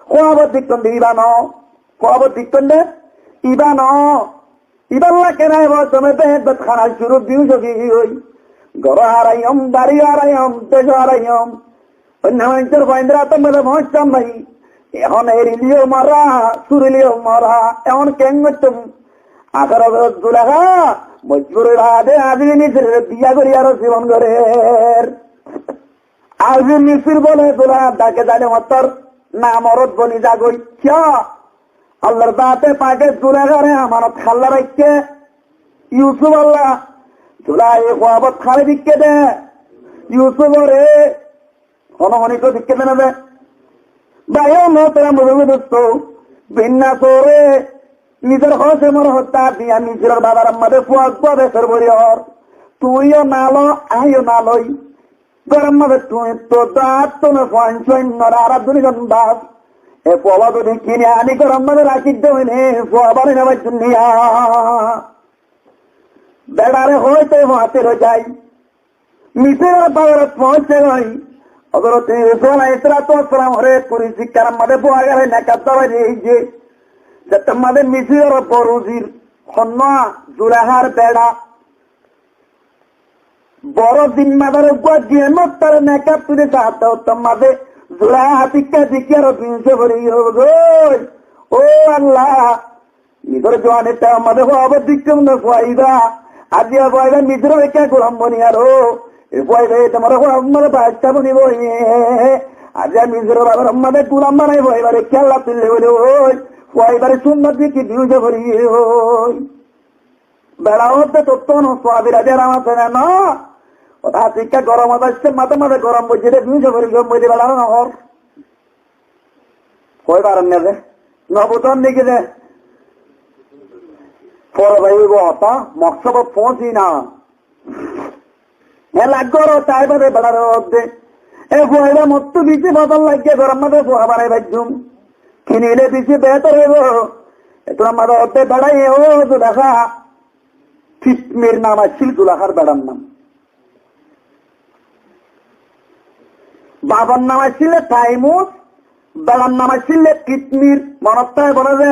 kuwabot dikkón de ibá no, kuwabot dikkón de ibá no. Ibálla kena ibá tome behet bet hana cúru bihuc ói giyói. Góro haraiyum, bari haraiyum, dec haraiyum. Oinno maincór fuaindór átor mazé foóñiccám bái. Ehón erileyó mara, surileyó mara, ehón keén goittám? Akér Hozorot Zuleha mojbur ói baade Azib Misiroré biya gorí aró zibon gorér. Azib Misir bóle Zulehar dhake zaile mottor namorod boni zagói. Kiyá? Allar zaate pake Zulehare amanot hálla raikké. Yusuforlla, Zulehaye kuwabot hári dikké dé. Yusuforé hono honikko dikké dé né dé. Bái, ó muhtaram buzurg dosto, Binna sóore nizor hócemor hoddá diya Misiror bazaror mazé fua uggúa besor bori ór. Tuñí yó no lo, añí yó no loi. Góror mazé tuñí to dát to no fuain suain no rara duniyan bas. E fua ba zodi kini ani góror mazé rakí de óile fua banai no faijjum niya. Beçare hoói te fuañti loi zai. Misiror bazarot foóñse goi. Hozrot Yusuf alaihissalatu wassalamore kuri sikkar mazé boi gere nekab dabai diye. Zettór mazé Misiror boro uzir honnúa Zulehar beça. Boro zimmadar uggúa diye, mottare nekab tuli saátte ottór mazé Zuleha tikka dikki aró biuñce fori giyói. Ó Allah, nizor juwanir taimor mazé fua ibá dikkum no fua ibá. Aijja fua ibá Misiror ekká gulam boni aró. E fua ibá e tomar fua ibá baccá boni boi. Aijja Misiror bazaror mazé gulam banai fua ibáre kiyólla tuille bóli ói. Fua ibár sunnot dikki biuñce fori giyói. Beça hoódde tottú no suabi lage, aram asé né? No. Hotá asé, ekká gorom asé, matá mazé gorom boijjé de, biuñce fori giyóm bóli beçare no hoór. Hoi faron né de? No buzón né ki de? Fore zai óibo hotá, moksodot foóñsi na. E laggór hotá, ibá de beçare hoódde. E fua ibá mottú beci fosón laiggé, gorom mazé fua banai faijjum. Kinile beci behétor óibo. Ettór mazé hoódde beçaye, ó Zulekha, Kitmir nam accíl Zulehar beçar nam. Bafor nam accíl Taimus, beçar nam accíl Kitmir. Monot táibo né de?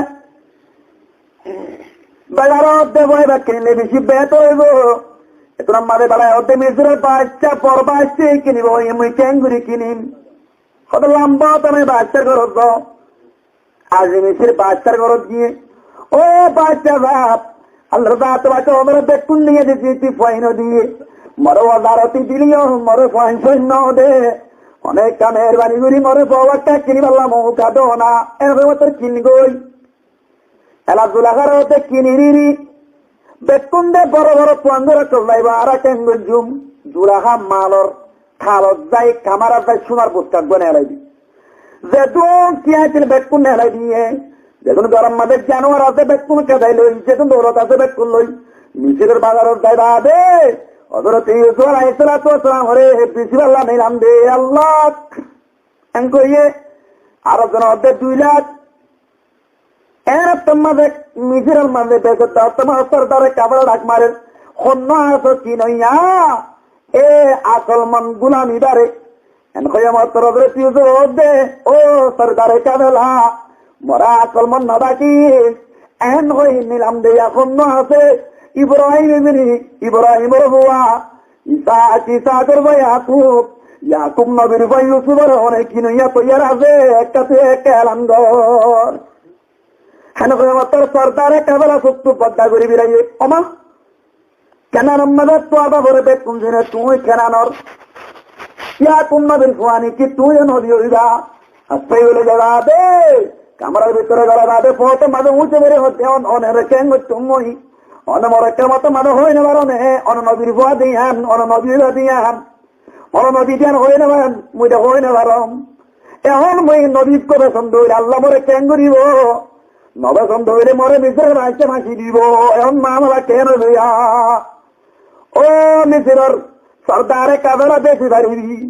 Beçare hoódde fua ibá kinile beci behétor óibo. Ettór mazé beçaye hoódde Misiror baccá, boro baccá kinibo, e mui keéngorí kinim? Hoódde lamba hotá nai, baccár górot zo. Aijja Misir baccár górot giyé, ó baccá saáb, Allar zaate pake añára bekkún niye diyé, tui fuain no diyé. More wazarot diliyó, more fuain suain no de. Onek meherbani gorí more fua ekká kinibálla mouka do na. Ene hoói mattor kingói. Ela Zulekhare hoódde kiniriri. Bekkún de boro boro tuañgór ekkol zaibo, añára keén goijjum? Zulekha malor kalot zai, kamarat zai, sunar buska uggúa neelai di. Zedún ki accíl bekkún neelai diyé. Zedún góror mazé januwar asé bekkún kédai loi, zedún doulot asé bekkún loi. Misiror bazarot zai baade Hozrot Yusuf alaihissalatu wassalamore bisibálla nilam de, Allah. Eén hoiyé, aró zone hoódde dui lak. Eén ottór mazé, Misiror mazé, besotta ottór mazé sordare kafela dhak marer. Honnúa asó, ki no? E asolmon gulam ibáre. Eén hoiyé mottor Hozrot Yusuf hoódde, ó sordare kafela, more asolmon no dhakis. Eén hoi nilam de, honnúa asé Ibrahim ibni Ibrahimor fua, Isaak, Isaakor fua Yakub, Yakub nobir fua Yusufore hone ki no toiyar asé, ekká tui ekká elan gor. Hén hoiyé mottor sordare kafela suk tui bodda gorí belaiyé. Ó ma, Kenanor mazé tuáñr bafore bekkún zine, tui Kenanor Yakub nobir fua niki, tui yó nobi óiba? Asté buli zai baade, kamarar bútore zai baade, foóñti mazé uñci beri hoódde, one, onore keén goittóm mui? One more kiyámotor mazé hoói no faro né, one nobir fua de yián, one nobi óiba de yián. One nobi de yián hoói no faro, mui de hoói no farom. Ehón mui nobi uggúa fesón dóile Allah more keén goríbo? No fesón dóile more Misiror baccá fañsi dibo. Ehón mamela keén óibo ya? Ó Misiror sordare kafela, beci faribi.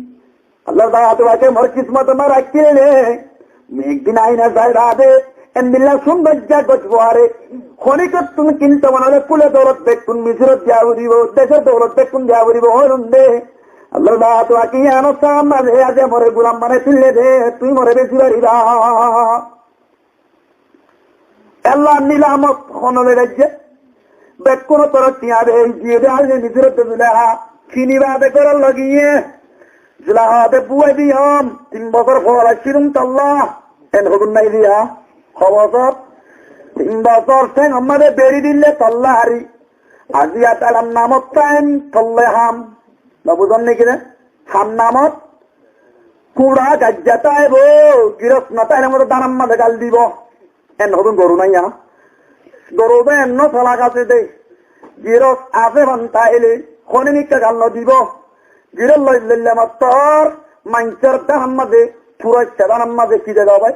Allar zaate pake more kismotot no raikkíl óile, mui ek din aina zai baade, endilla sundor zaga gorí fare. Honikkattún kintu mone óile kule doulot bekkún Misirot diya foribo, decor doulot bekkún diya foribo, hoilum de. Allar zaate pake yián samne aijja more gulam banai tuille de, tui more beci fariba. Ella nilamot hone loi zaijje. Bekkúnor torot tiañ de, giyé de aijja Misirot de Zulekha. Kini baade górot loi giyé. Zulekha de búai diyum, tin bosór fol accílum tolla. Eén hoddún nái diya? Ho bosór? Tin bosór théngor mazé beri dile tolla hári. Aijja tarar namot thaim, tolla ham. No buzón niki de? Ham namot kuñça gaijja táibo, giros no táile mottor dánor mazé gal dibo. Eén hoddún goru nái ya? Goru de eén no salak asé de. Giros asé, fan táile honikka gal no dibo. Giros loi loille mottor maincór dánor mazé, fura dánor mazé ki zaga bái?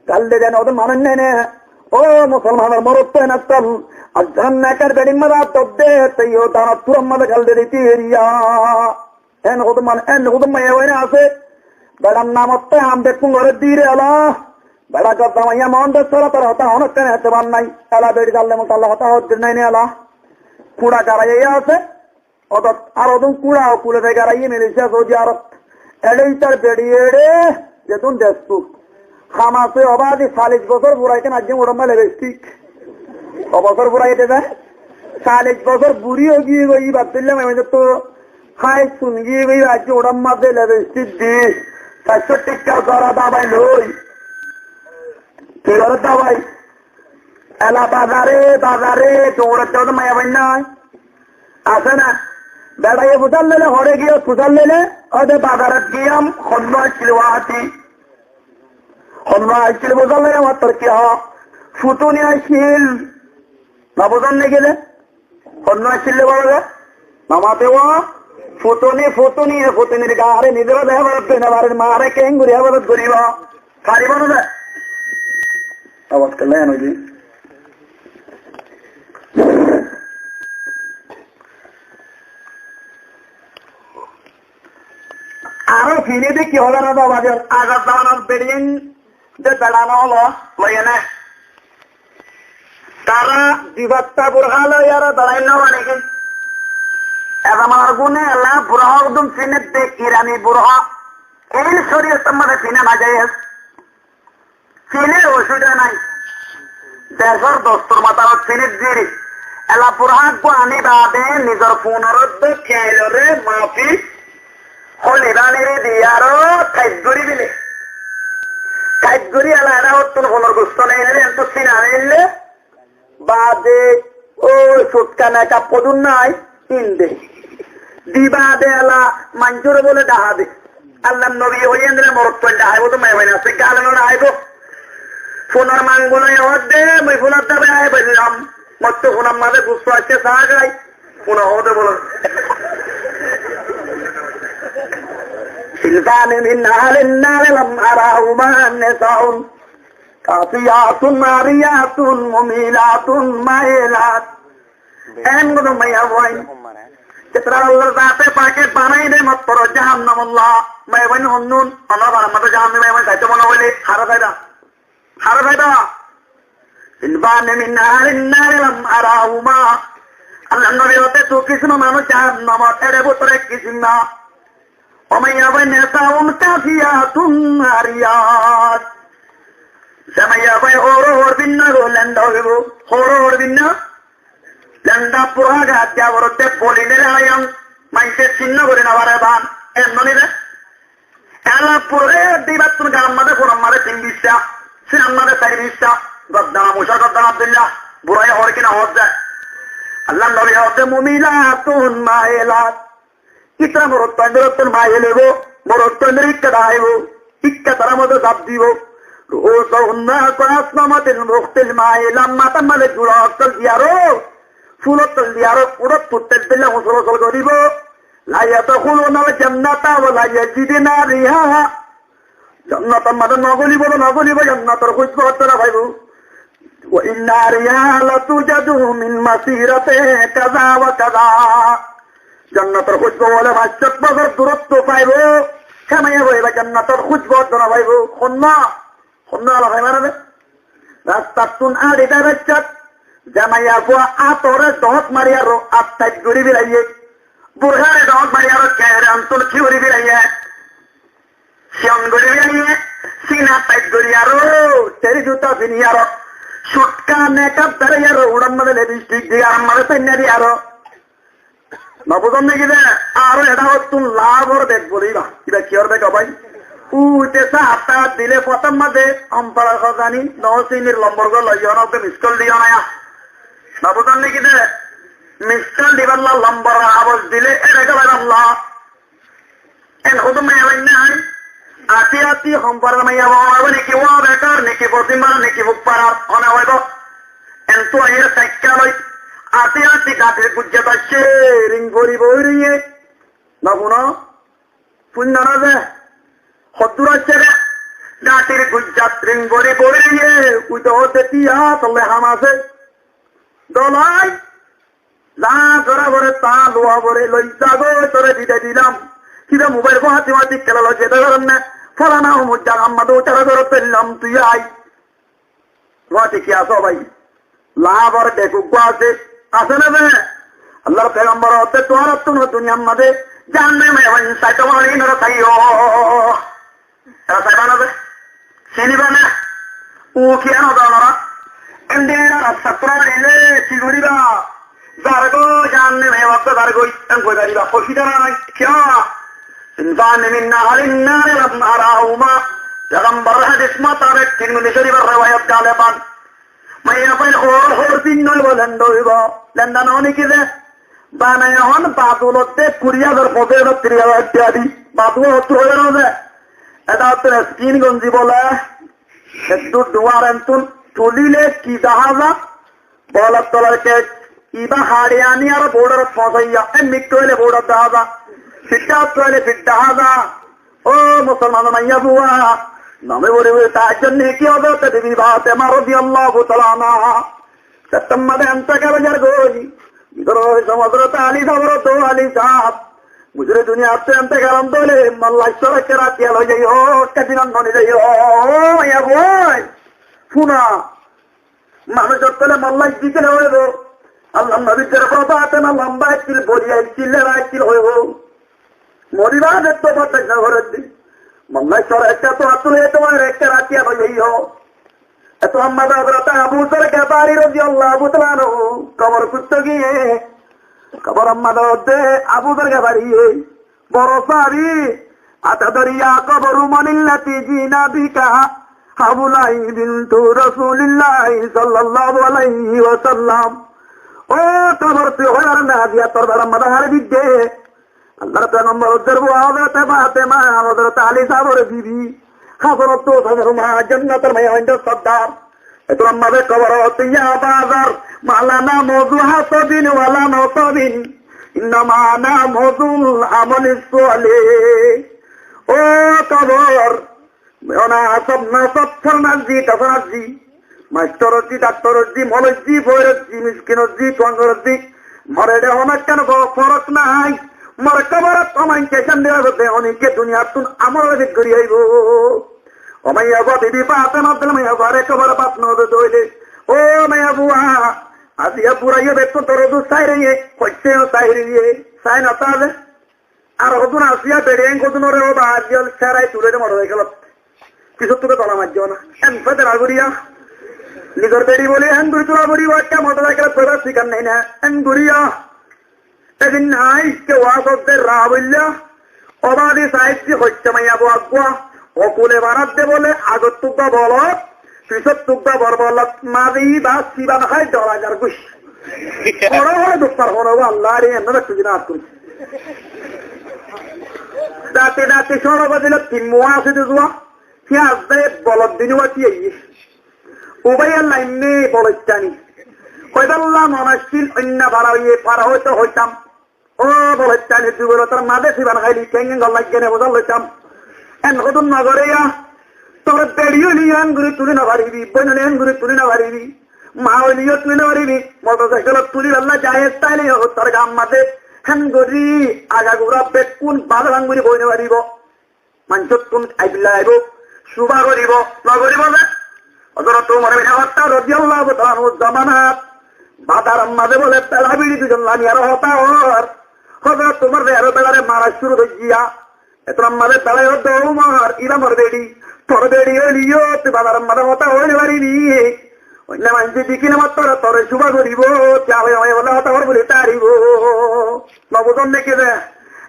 Gal de den ódun manúic nai né. Ó musolmanor morot, te en asól. Ar zan nekar beçir mazé át dódde, te yó danor turar mazé gal de dite eriya. En hodún man-, en hodún maiyafuain asé, beçar namot te ham bekkún gorédde ela. Beçar gor zamaiye mon de sóra tar hotá honó kene etobar nai. Ela beçi zalle mutalla hotá hoódde nai ne ela. Kuñça garaiye asé, odot ar hodún kuñça o kule de garaiye Malaysia, Saudi Arab. Eçé itar beçi eçé, zedún destúr. Hamase obadi calic bosór furaite naijje uçómma lebestik. Ko bosór furaite de? Calic bosór buri ói giyé goi, ibar dóilla maiyafuain to háis sumi giyé goi, aijje uçómma de lebestik di. Sair cót tikkar zora dabai loi. Ki gorer dabai? Ela bazare, bazare, dóurat de maiyafuain nai. Asé na? Beçaye fusár loile, hore giyé fusár loile, óde bazarot giyám, honnúa accíl wati. Honnúa accíl buzón loi añáttar ki hoó? Futuni accíl. No buzón né ki de? Honnúa accíl de bolo de? No mate ó. Futuni, futuni, e futunir gaáre nizoré de héfazot gorí no farer, maáre keéngori héfazot goríbo? Faribo no de? Abas kelle en óiye. Aró fine de ki hoór na baba de, agar zamanar beçiyain de beçana ólo, loiye né. Tará di fatta burha loi aró beçai no fare ki? E zamanar gune ela burha ekdom fine de, Irani burha. Ei córiyotor mazé fina najaiz. Fine osubida nai. Decór dostur mutabek fine diri. Ela burha eggúa aní baade nizor funor de keailore mafi holi baniri diyaró tait gorí dile. Tait gorí ela era hottún funor gusto nai re, entú fina nai le. Baade ói sutka mekap hodún nai, ín de. Di baade ela maincóre bóle dhahá de. Allar nobi hoiyen de morotfuain dhahaibo de, maiyafuain asé, gale no dhahaibo. Funor mangul ói hoódde, mui funor dhábe aái boillam. Mottú funor mazé gusso aiccé, saá hái. Funa hoóde bóle. صنفان من أهل النار لم أرهما نساء كاسيات عاريات مميلات مائلات. En hodún maiyafuain. Ketra Allar zate pake banai de mattor jahannam olla. Maiyafuain honnún, Allah baramma to jahannam maiyafuain saito mone hoile, hara saida. Hara saida. صنفان من أهل النار لم أرهما. Allar nobi hoódde dui kisímor manúic jahannamot, ere bútore ek kisím na. Ó maiyafuain نساء كاسيات عاريات. Ze maiyafuain hoór hoór binna goi lenda óibo, hoór hoór binna. Lenda fura gat diya goródde boli lele ayan, maincé sinno gorí no fare ban, en no ni de. Ela fura dibattún gaar mazé, funor mazé tin bicca, sinar mazé sair bicca, gordana muca, gordana Abdullah, buraye hoór ki no hoór de. Allar nobi hoódde مميلات مائلات. Ítara morotfuaindórottún mail óibo, morotfuaindóre híkka dahaibo, híkka tará mazé zaf dibo. رؤوسهن كأسنمة البخت المائلة, matár mazé jura ókkol diyaró, ful ókkol diyaró, uçót futtár dilla usol usol goríbo. لا يدخلن الجنة ولا يجدن ريحها. Jonnotor mazé no golibo, no golibo, jonnotor kúcbu óddo no faibo. وإن ريحها لتوجد من مسيرة كذا وكذا. Jonnotor kúcbu bóle fañs cót bosór duróttu faibo. Hé maiyafuain jonnotor kúcbu óddo no faibo. Honnúa, honnúa ala faibo na de? Rastattún áñçi de baiccát, ze maiyafua átore dhók mariyaró át tait gorí bilaiyé. Burháre dhók mariyaró keere antún ki gorí bilaiyé. Siyon gorí bilaiyé, sina tait gorí aró, teri juta fini aró, sutka mekap dóri aró, uçár mazé lebistik di, gaar mazé sainna di aró. No buzón né ki de? Aró eçé hottún lab or bek bóli ba. Iba ki or bek ó bái? Uite sa hatta dile fotár mazé omparar hozani, no sinir lombor gó loiyo na, uke miskol diyo na ya. No buzón né ki de? Miskol dibálla lombor abos dile eçé gó bái balla. En hodún maiyafuain nái, ati ati homparar maiyafua óibo niki, wá bekar niki, fosím farar niki, fuk farar, hone óibo. Entú aiyér saikka loi, ati ati gatir gujjat aiccé, ring fori boi roiyé. No funo? Fuinno na ze? Hoddúr aiccé de? Gatir gujjat ring gori boriye, ui to hote tiya tolle ham ase. Dolai, za zora bore ta luwa bore loi zago, tore dide dilam. Kiba mobile fo hati hati kela loi jete paron na. Folana omuk jaga made utara goro pellam, tui ai. Wati ki aso bhai? Labar dekuk gua ase, ase na be? Allar pegambor hotte, tuáñrattún duniyar maze jahanname hon saito mani nora saiyo. Era saiba na be? Siniba na? U ki ano da nora? Ende era rasta tura rile ki goriba? Zargo jahanname hotte zargo en goi goriba. Hoshidara nai kya? Sinfani min ahlin nari lam arahuma. Pegambor hadis mutabek Tirmizi Shorifor rewayat galeban. Maiyafuain hór hór tin noi bo lenda óibo. Lenda no óni ki ze? Banai ehón badul otte kuri házar, focic házar, tiris házar tiya di. Badul ottu óibo no ze? Eta ottu skin gonji bole. Eddur duar entun tulile ki dahá za? Bolar tolar ke iba haçi ani ar border fosaiya, e mikko óile border dahá za. Fitta ottu óile fit dahá za. Ó musolman maiyafua, nome bori bori tahajjud neki Hozrot Bibi Fatema rodiyallahu taala anha. Settembar de entekal ói zargoi. Bidor Hozrot Ali sahab, Hozrot Ali sahab. Buzur duniyat te entekal óile molla sore ekka rati loi zaiyo, ekka din noni zaiyo. Ó maiyafua, funa. Manúic ókkole molla dikile óibo. Allar nobir dorbar Fatema lamba accíl, boli accíl, lera accíl óibo. Moribar age to bordac no gorer de. Molla sore ekka to attule to ar ekka rati ar óiyo. Eto amma Hozrot Abu Zar Gefari rodiyallahu taala anhu kobor kutto giye. Kobor amma de Abu Zar Gefari. Boro sahabi, "Atadri ya qabru manillati ji'na bika? Haulai bintu Rasulillahi sallallahu alaihi wasallam." Ó kobor, tui hoibar na, aziya tor beçar maze hare bidde? Allar pegambor ódder bou Hozrot Fatema, Hozrot Ali sahabor bibi, Hasan ottu Husainor ma, jonnator maiyafuaindor sordar. Etor amma de kobor hotte, "Ya Aba Zar, ma lana min hasabin wala nasabin, innama lana min amalis salih." Ó kobor, ona asab nasab, fornazzi tafornazzi, mastor ozzi, daktor ozzi, mol ozzi, foir ozzi, miskin ozzi, tuangor ozzi, mor ede hono ekkán forok nai. Mor koborot omain kesan dira gode, onike duniyattun amol ojit gori aibo. Ó maiyafua, Bibi Fatema dil maiyafua re kobor baf no de doile. Ó maiyafua, aziya buraiye bekkún tore du sai reye, hoitte sai reye, sai no tale. Ar hodun asiya beçi en hodun ore ó ba diyal serai tule de motor saikelot. Kisur tuke tola majjo na. En federa guriya. Nizor beçi boli en guri tula guribo, ekka motor saikelot boibar sikar nei na. En guriya. Edin nai, ke waz odde ra bolla. Obadi saiddi hoitte maiyafua gua. Okule banadde bole, agor tugga bolot, pisor tugga bor bolot, mazi ba siban hai dola jar gush. Horo horo duk par hono, Allah re, enne bekku jina atkuri. Date date soro badile tin muwa ase de zuwa. Piyaz de bolot dini wati ayi. Ubai Allah inne bolot tani. Koi balla non ascil, inna fara oye, fara hoito hoitam. Ó, bole, tani dui bole tor maze siban haili kengin golla gene bozar loitam. En hodun no gore ya. Tor beçi óile en guri tuli no faribi, boin óile en guri tuli no faribi, ma óile tuli no faribi. Motor saikelot tuli balla jaiz taile yo tor gam maze. En guri aga gura bekkun bala en guri boi no faribo. Manúcottún aibilla aibo, suba goribo, no goribo ze? Hozrot Umar bin Khattab rodiyallahu taala anhu zomanat Badar maze bole bela biri duizon lami aro hotá hoór. Hozrot Umar re aro belare mara curu gori diya. Etor maze belare hoór de, "Umar, iba mor beçi, tor beçi óileyo tui Badar maze hotá hoi no faribi. Oinno maince dekile mattor tore suba goribo, tui abai abai bole hotá hoór buli taribo." No buzon neki ze?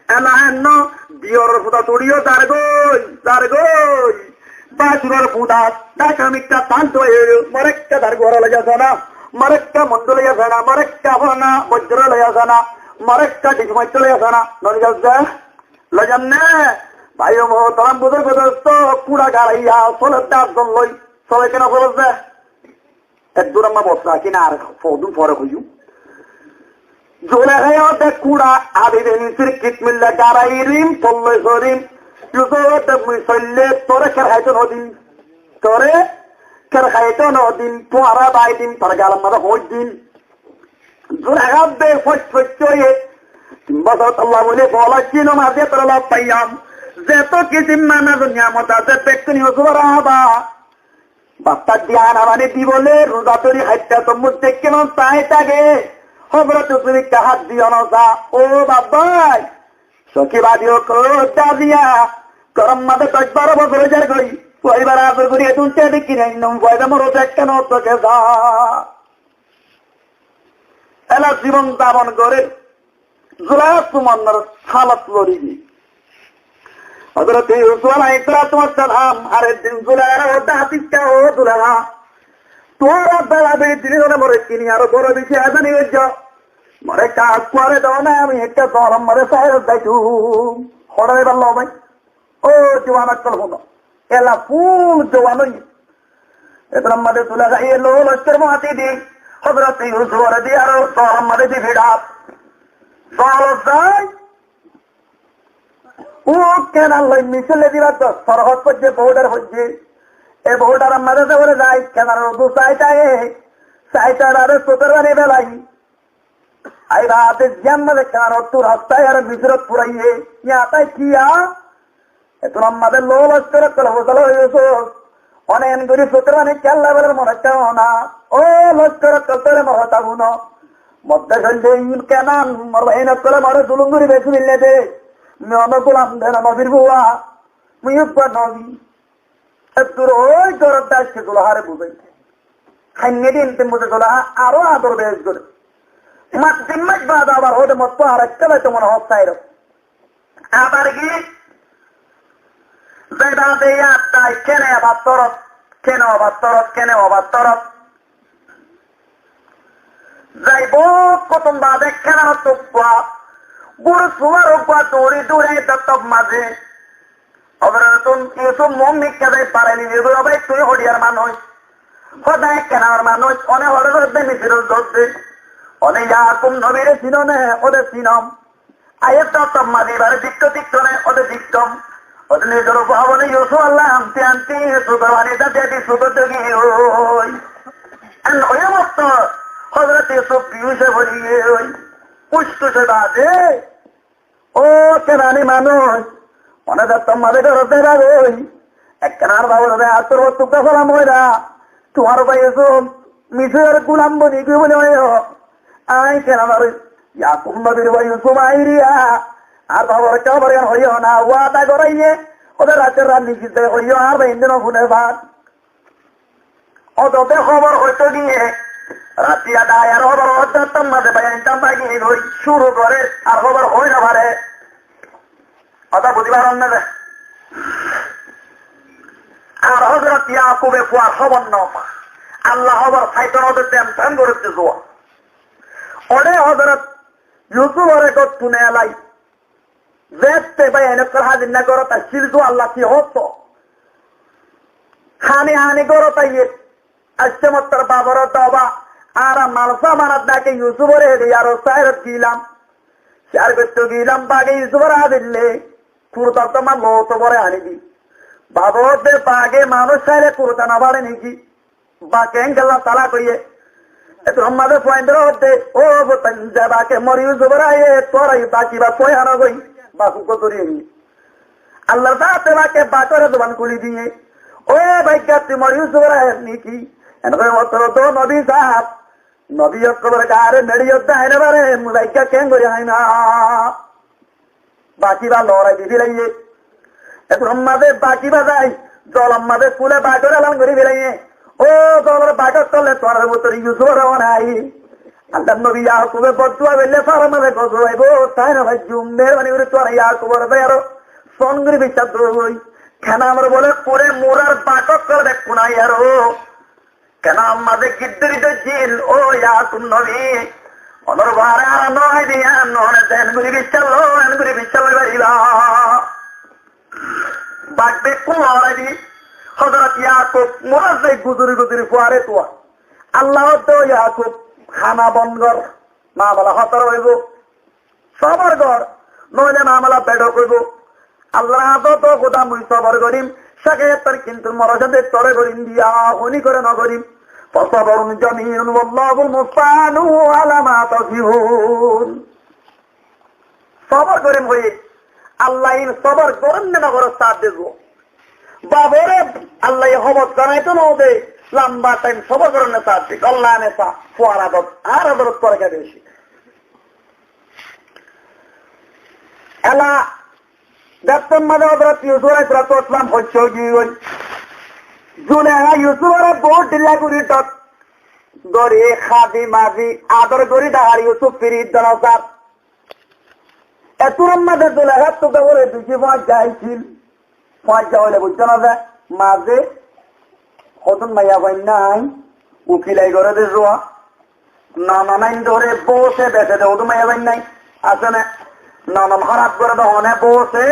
Ela enno diyoror fuda turiyo zargoi, zargoi. Bacuror fuda, daka mikka tanto eyo, morekka dargora loi asana, morekka mondu loi asana, morekka fona bojjoro loi asana, morekka dismaitto loi asana, no loi asana? Loi janne, bhai o muhtaram buzurgo dosto, kura garaiya, sole das zon loi, sole kena sole ze? Ek dura ma bosra kina ar fodun fore hoyu. Zulekhaye de kura adi de nisir kit milla garai rim, polloi sorim. Yusuf hoódde, mui soillé toré kér háito no dim, toré kér háito no dim, tuáñra bái dim, tor galor mazé hoói dim. Zuleha hoódde, fócc fócc óiye, tin bosór tolla bóli, bóla cíno mazé toré lót faiyum, zeto kisim manazor niyamot asé, bekkún Yusuf ore hába. Baffa diya ana bani dibóle, ruza dóri háitta tommut deikké no sai táke. Hozrot Yusuf ikká hát diyo no sa. Ó baffa, sóki badi ókkol, daziya, gorom mazé doc baró bosór ói zargói. Fuwaibar ador gorí edún te dekí nai, num fuwaiba mor ekká no tóke sa. Ela zibon zabon gorér. Zuleha sumannor halot lori giyé. Hozrot Yusuf alaihissalatu wassalam ar ek din Zulehare hoódde, hádis ká, ó Zuleha, tuáñra bela beri dini dóre more kini aró boro beci ezani goijjó. More kaaz kuare do na, ami ekká zolom more sairot zaitum. Hoçé balla bái. Ó juwan ókkol, fúno. Ela ful juwan óiye. Etor mazé Zulehaiye lou lockor mati di, Hozrot Yusuf ore di aró zolom mazé di fiçat. Zolot zai. Ó kenar loi Misir loi dibar dor, sorhot foijje, border foijje. E border mazé de ore zai, kenar uzu sai táke, sai táke bade sótor bani belai. Ai baade ziyán mazé kenar ottu rasta yar Misirot furaiyé, yá tai kiya? Etun ammade lou lockor ókkol fusala ói Yusuf. One en gorí sótor bani kella beler mone hó na. Ó lockor ókkol, tóile mor hotá fúno. Modde soilde in kenan, mor báin ókkole more zulum gorí beci félaiye de. Mui ono gulam de no, nobir fua. Mui uggwá nobi. Eddur ói gorot dé aiccé Zulehare buzaité. Háinne din tin buze Zuleha aró ador beci goré. Mac din mac baade abar hoódde, mottú ar ekká zaito mone hoór sairot. Abar ki? Zai baade yad dai, kene abar torot, kene abar torot, kene abar torot. Zai bout kotun baade kenarot uggwá guru suwar uggwá duri duri aiyér dottor mazé. Hozrot Yusuf muúmikká zai faraili, Yusuf, ó bái, tui hoçiyar manúic? Hoódde, kenar manúic. One hoçé zodde? Misirot zodde. One Yakub nobire sino né? Hoódde, sinom. Aiyér dottor mazé, ibare dikto dikto né? Hoódde, diktom. Hoódde, nizor bafore Yusuf olla anti anti sótor bani dá dedi sótor dogi ói. En óiye mottor Hozrot Yusuf biyuc ói foriyé ói. Uctu se baade, ó kenani manúic, one dottor mazé gorot zaiba goi. Ekkenar babor de ator ottu salam hoira. Tuáñr bái Yusuf Misiror gulam boni giyói buli hoiyó. Añí kenanor Yakub nobir bái Yusuf aiyóre, añár babore kobor yián hoiyó na, wada goráiye, óde raitor rat niki de hoiyó, añár bái inde no fúne fán. Óde de hóbor hoito giyé, raitta dayar hóbor hoito, tar mazé bái aintam bái giyé goi, cúru gorér, ar hóbor hoi no fare. Hotá buzí faron né de? Ar Hozrot Yakube fuar hóbor no fa. Allah hóbor faito no de, tem tem goródde zuwa. Óde Hozrot Yusuf ore gottú nelai. Zette bái, ene kor házir na gorot aiccíl zuwa, Allah ki hoto. Hani hani gorot aiyé. Aiccé mottor babor doba, añára mal samanot dake Yusuf ore hedi aró sairot gilam. Siyar goittó gilam, bage Yusuf ore adille, kurtar toma loto bore ani di. Babo de bage manúic saile kurta no fare niki? Bage engella talak óiye. Eto hommade fuaindore hoódde, ó botain, ze bage mor Yusuf ore aiye, tuáñra baki ba koi ano goi, baku ko dori ani. Allar zaate bage bakore zuban kuli diye. Ó baigga, tui mor Yusuf ore niki? En hoi mottor do nobi saab. Nobi ókkolor gaare meçi yodde aine bare, muzaikka keéngori aina. Baki ba lorai di filaiye. Eto hommade baki ba zai, zolor maze kule bakore elan gori filaiye. Ó zolor bak ókkol, tuáñrar bútore Yusuf ore onai. Allar nobi Yakube bodduwa goille, fárar maze gozo aibo, sai no faijjum, meherbani gori tuáñra Yakub ore zai aró fon gori biccá doi. Kenanor bole kure murar bak ókkol bekkún ai aró. Kenan maze giddiri dóijjil, ó Yakub nobi, onor bare añára no haibi, añára no hone, en gori biccá lo, en gori biccá loi fariba. Bak bekkún lorai di, Hozrot Yakub mura zai guzuri guzuri fuare tuwa. Allah hoódde, Yakub, hana bon gor, mamela hótor óibo. Sobor gor, noile mamela bedhok óibo. Allar hañsé to hoda mui sobor gorim, cekayat tar kintu mor sate tore gorim diya, honi gore no gorim. فصبر جميل والله المستعان على ما تصفون. Sobor gorim hoiye, Allah in sobor goron ne no goron saá de zo. Babore Allah ye hóbor zanaito no de, lamba taim sobor goron ne saá de, Allah ne saá, fuar ador, ar ador tore ke beci. Ela Gattor maze Hozrot Yusuf alaihissalatu wassalam hoiccé ói giyói. Zuleha Yusufore bout dhilla gori dhor, gori hadi mazi ador gori dahar Yusuf firi dóna sar. Etunor maze Zulehar tuka bole duji fuañijja aiccíl. Fuañijja óile buijjó na ze maze hodún maiyafuain nái, ukilai goré de zuwa. Nonon ain dóre bóse bese de hodún maiyafuain nái. Asé né? Nonon hóraf goré de hone bóse.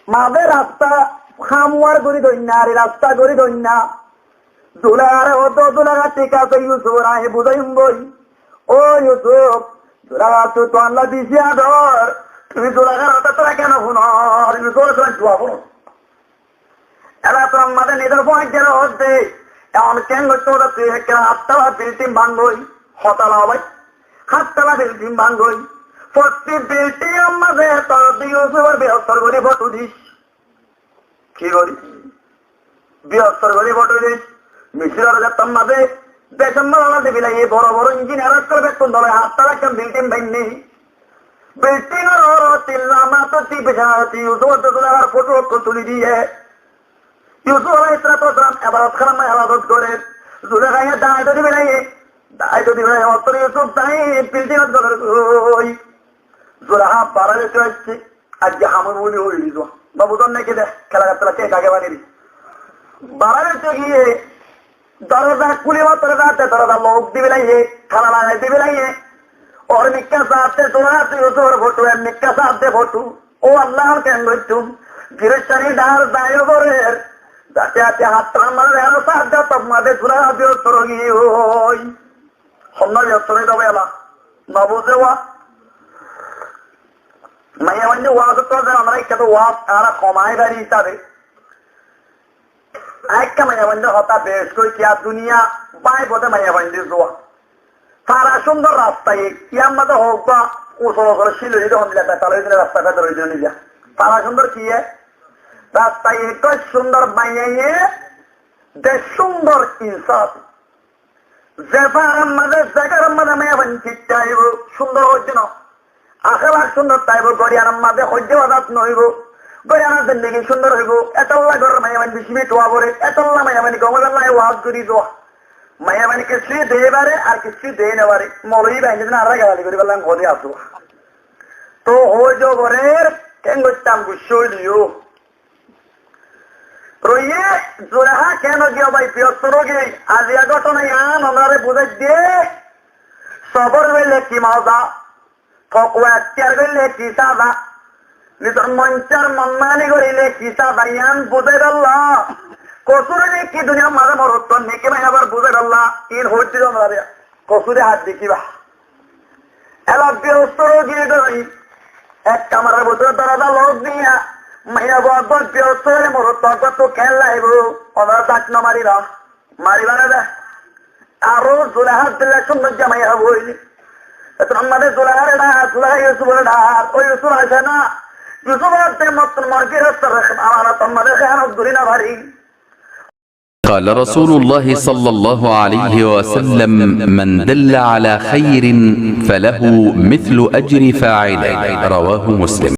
Maze rasta hámuar gorí doinna, ar rasta gorí doinna. Zulehare hoó de, Zuleha, thík asé, Yusufore añí buzáiyum goi. Ó Yusuf, Zuleha, tui tuáñlla beci ador. Tui Zulehar hotá tuáñra kiyá no fúnor? Yusuf alaihissalam juwab fúnor. Ela tuáñr maze nizor fuañijjare hoó de, ehón keén goittó de tui ekkere háttala bilding báñgoi, hotala bái, háttala bilding báñgoi. Fottí bildingor maze tui Yusufor biyostor gorí foto dis. Ki gorí? Biyostor gorí foto dis. Misiror zettót maze decór maze di bilaiyé, boro boro injiniyar ókkol bekkún dóre háttala ekkán bilding báinne. Bildingor uore tilla mato di bisáti Yusuf de Zulehar foto ókkol tuli diyé. Yusuf alaihissalatu wassalam ebadat hánar maze ebadat gorer. Zulehai dai dori belaiyé. Dai dori belaiyé. Ottor Yusuf dai bildingot gorer goi. Zuleha baraibottú aiccé. Aijja hamor buli ói giyé. No buzón né ki de? Kela gattala ke kage baniri. Baraibottú giyé. Doroza kúli bútore zade doroza lok di belaiyé, tala lagai di belaiyé. Or mikká zade Zuleha, Yusufór foto, er mikká zade foto. Ó Allah, keén goittúm? Giristani dhar zaiyo gorer. Zate zate háttala mare aro zade zettót maze Zuleha biyostor ói giyói. Honnúa biyostor ói de bela? No buzé wa. Maiyafuainde waz ottu ze, añára ekka to waz añára homai fari hísabe. Ekka maiyafuainde hotá bec goi, kiyá duniya bái bode maiyafuainde zuwa. Tara cúndor rasta ye, kiyá mato hoó ba, usul usul cíl óiye de hondilla, betal óiye de rasta, betal óiye de hondilla. Tara cúndor kiyé? Rasta ye, gor cúndor, maiyaye de cúndor, insaf. Ze farar maze, ze góror maze maiyafuain thík táibo, cúndor óiye de no. Ahlak cúndor táibo, goriyanor maze hoijja wazat no óibo. Goriyanor zindigi cúndor óibo. Etolla góror maiyafuain beci beci dua fore. Etolla maiyafuain gom óibar lage waz gorí dua. Maiyafuain kessú de fare, ar kessú de no fare. Moulovi bái, añí zodi añára galali goríbar lage hoó de asó. To hoó de gorer, keén goittám buzzó óile yó. Roiye, Zuleha keén giyó bái, biyostor ói giyói. Aijja gótona yián onorare buzái de. Sobor goille ki moza, tokwa ektiyar goille ki saza, nizor moncór monmani gorile ki saza, yián buzáibolla. Kosur niki duniyar maze morottor niki maiyafuar buzáibolla. Iín hoódde de onorare. Kosure hát de kiba? Ela biyostor ói giyói. Ek kamarar bútore doroza lok diya, maiyafua eggúa biyostor óile morot eggúattu keén laibo, onora dak no mariba, mariba né de. Aró Zulehar dilla cúndor maiyafuain. Eto añára Zulehare dahar, Zuleha Yusufore dahar, ó Yusuf aicó na, Yusuf aicó de, mor girostor amanator maze kéyanot gorí no fari. قال رسول الله صلى الله عليه وسلم: من دل على خير فله مثل أجر فاعله. رواه مسلم.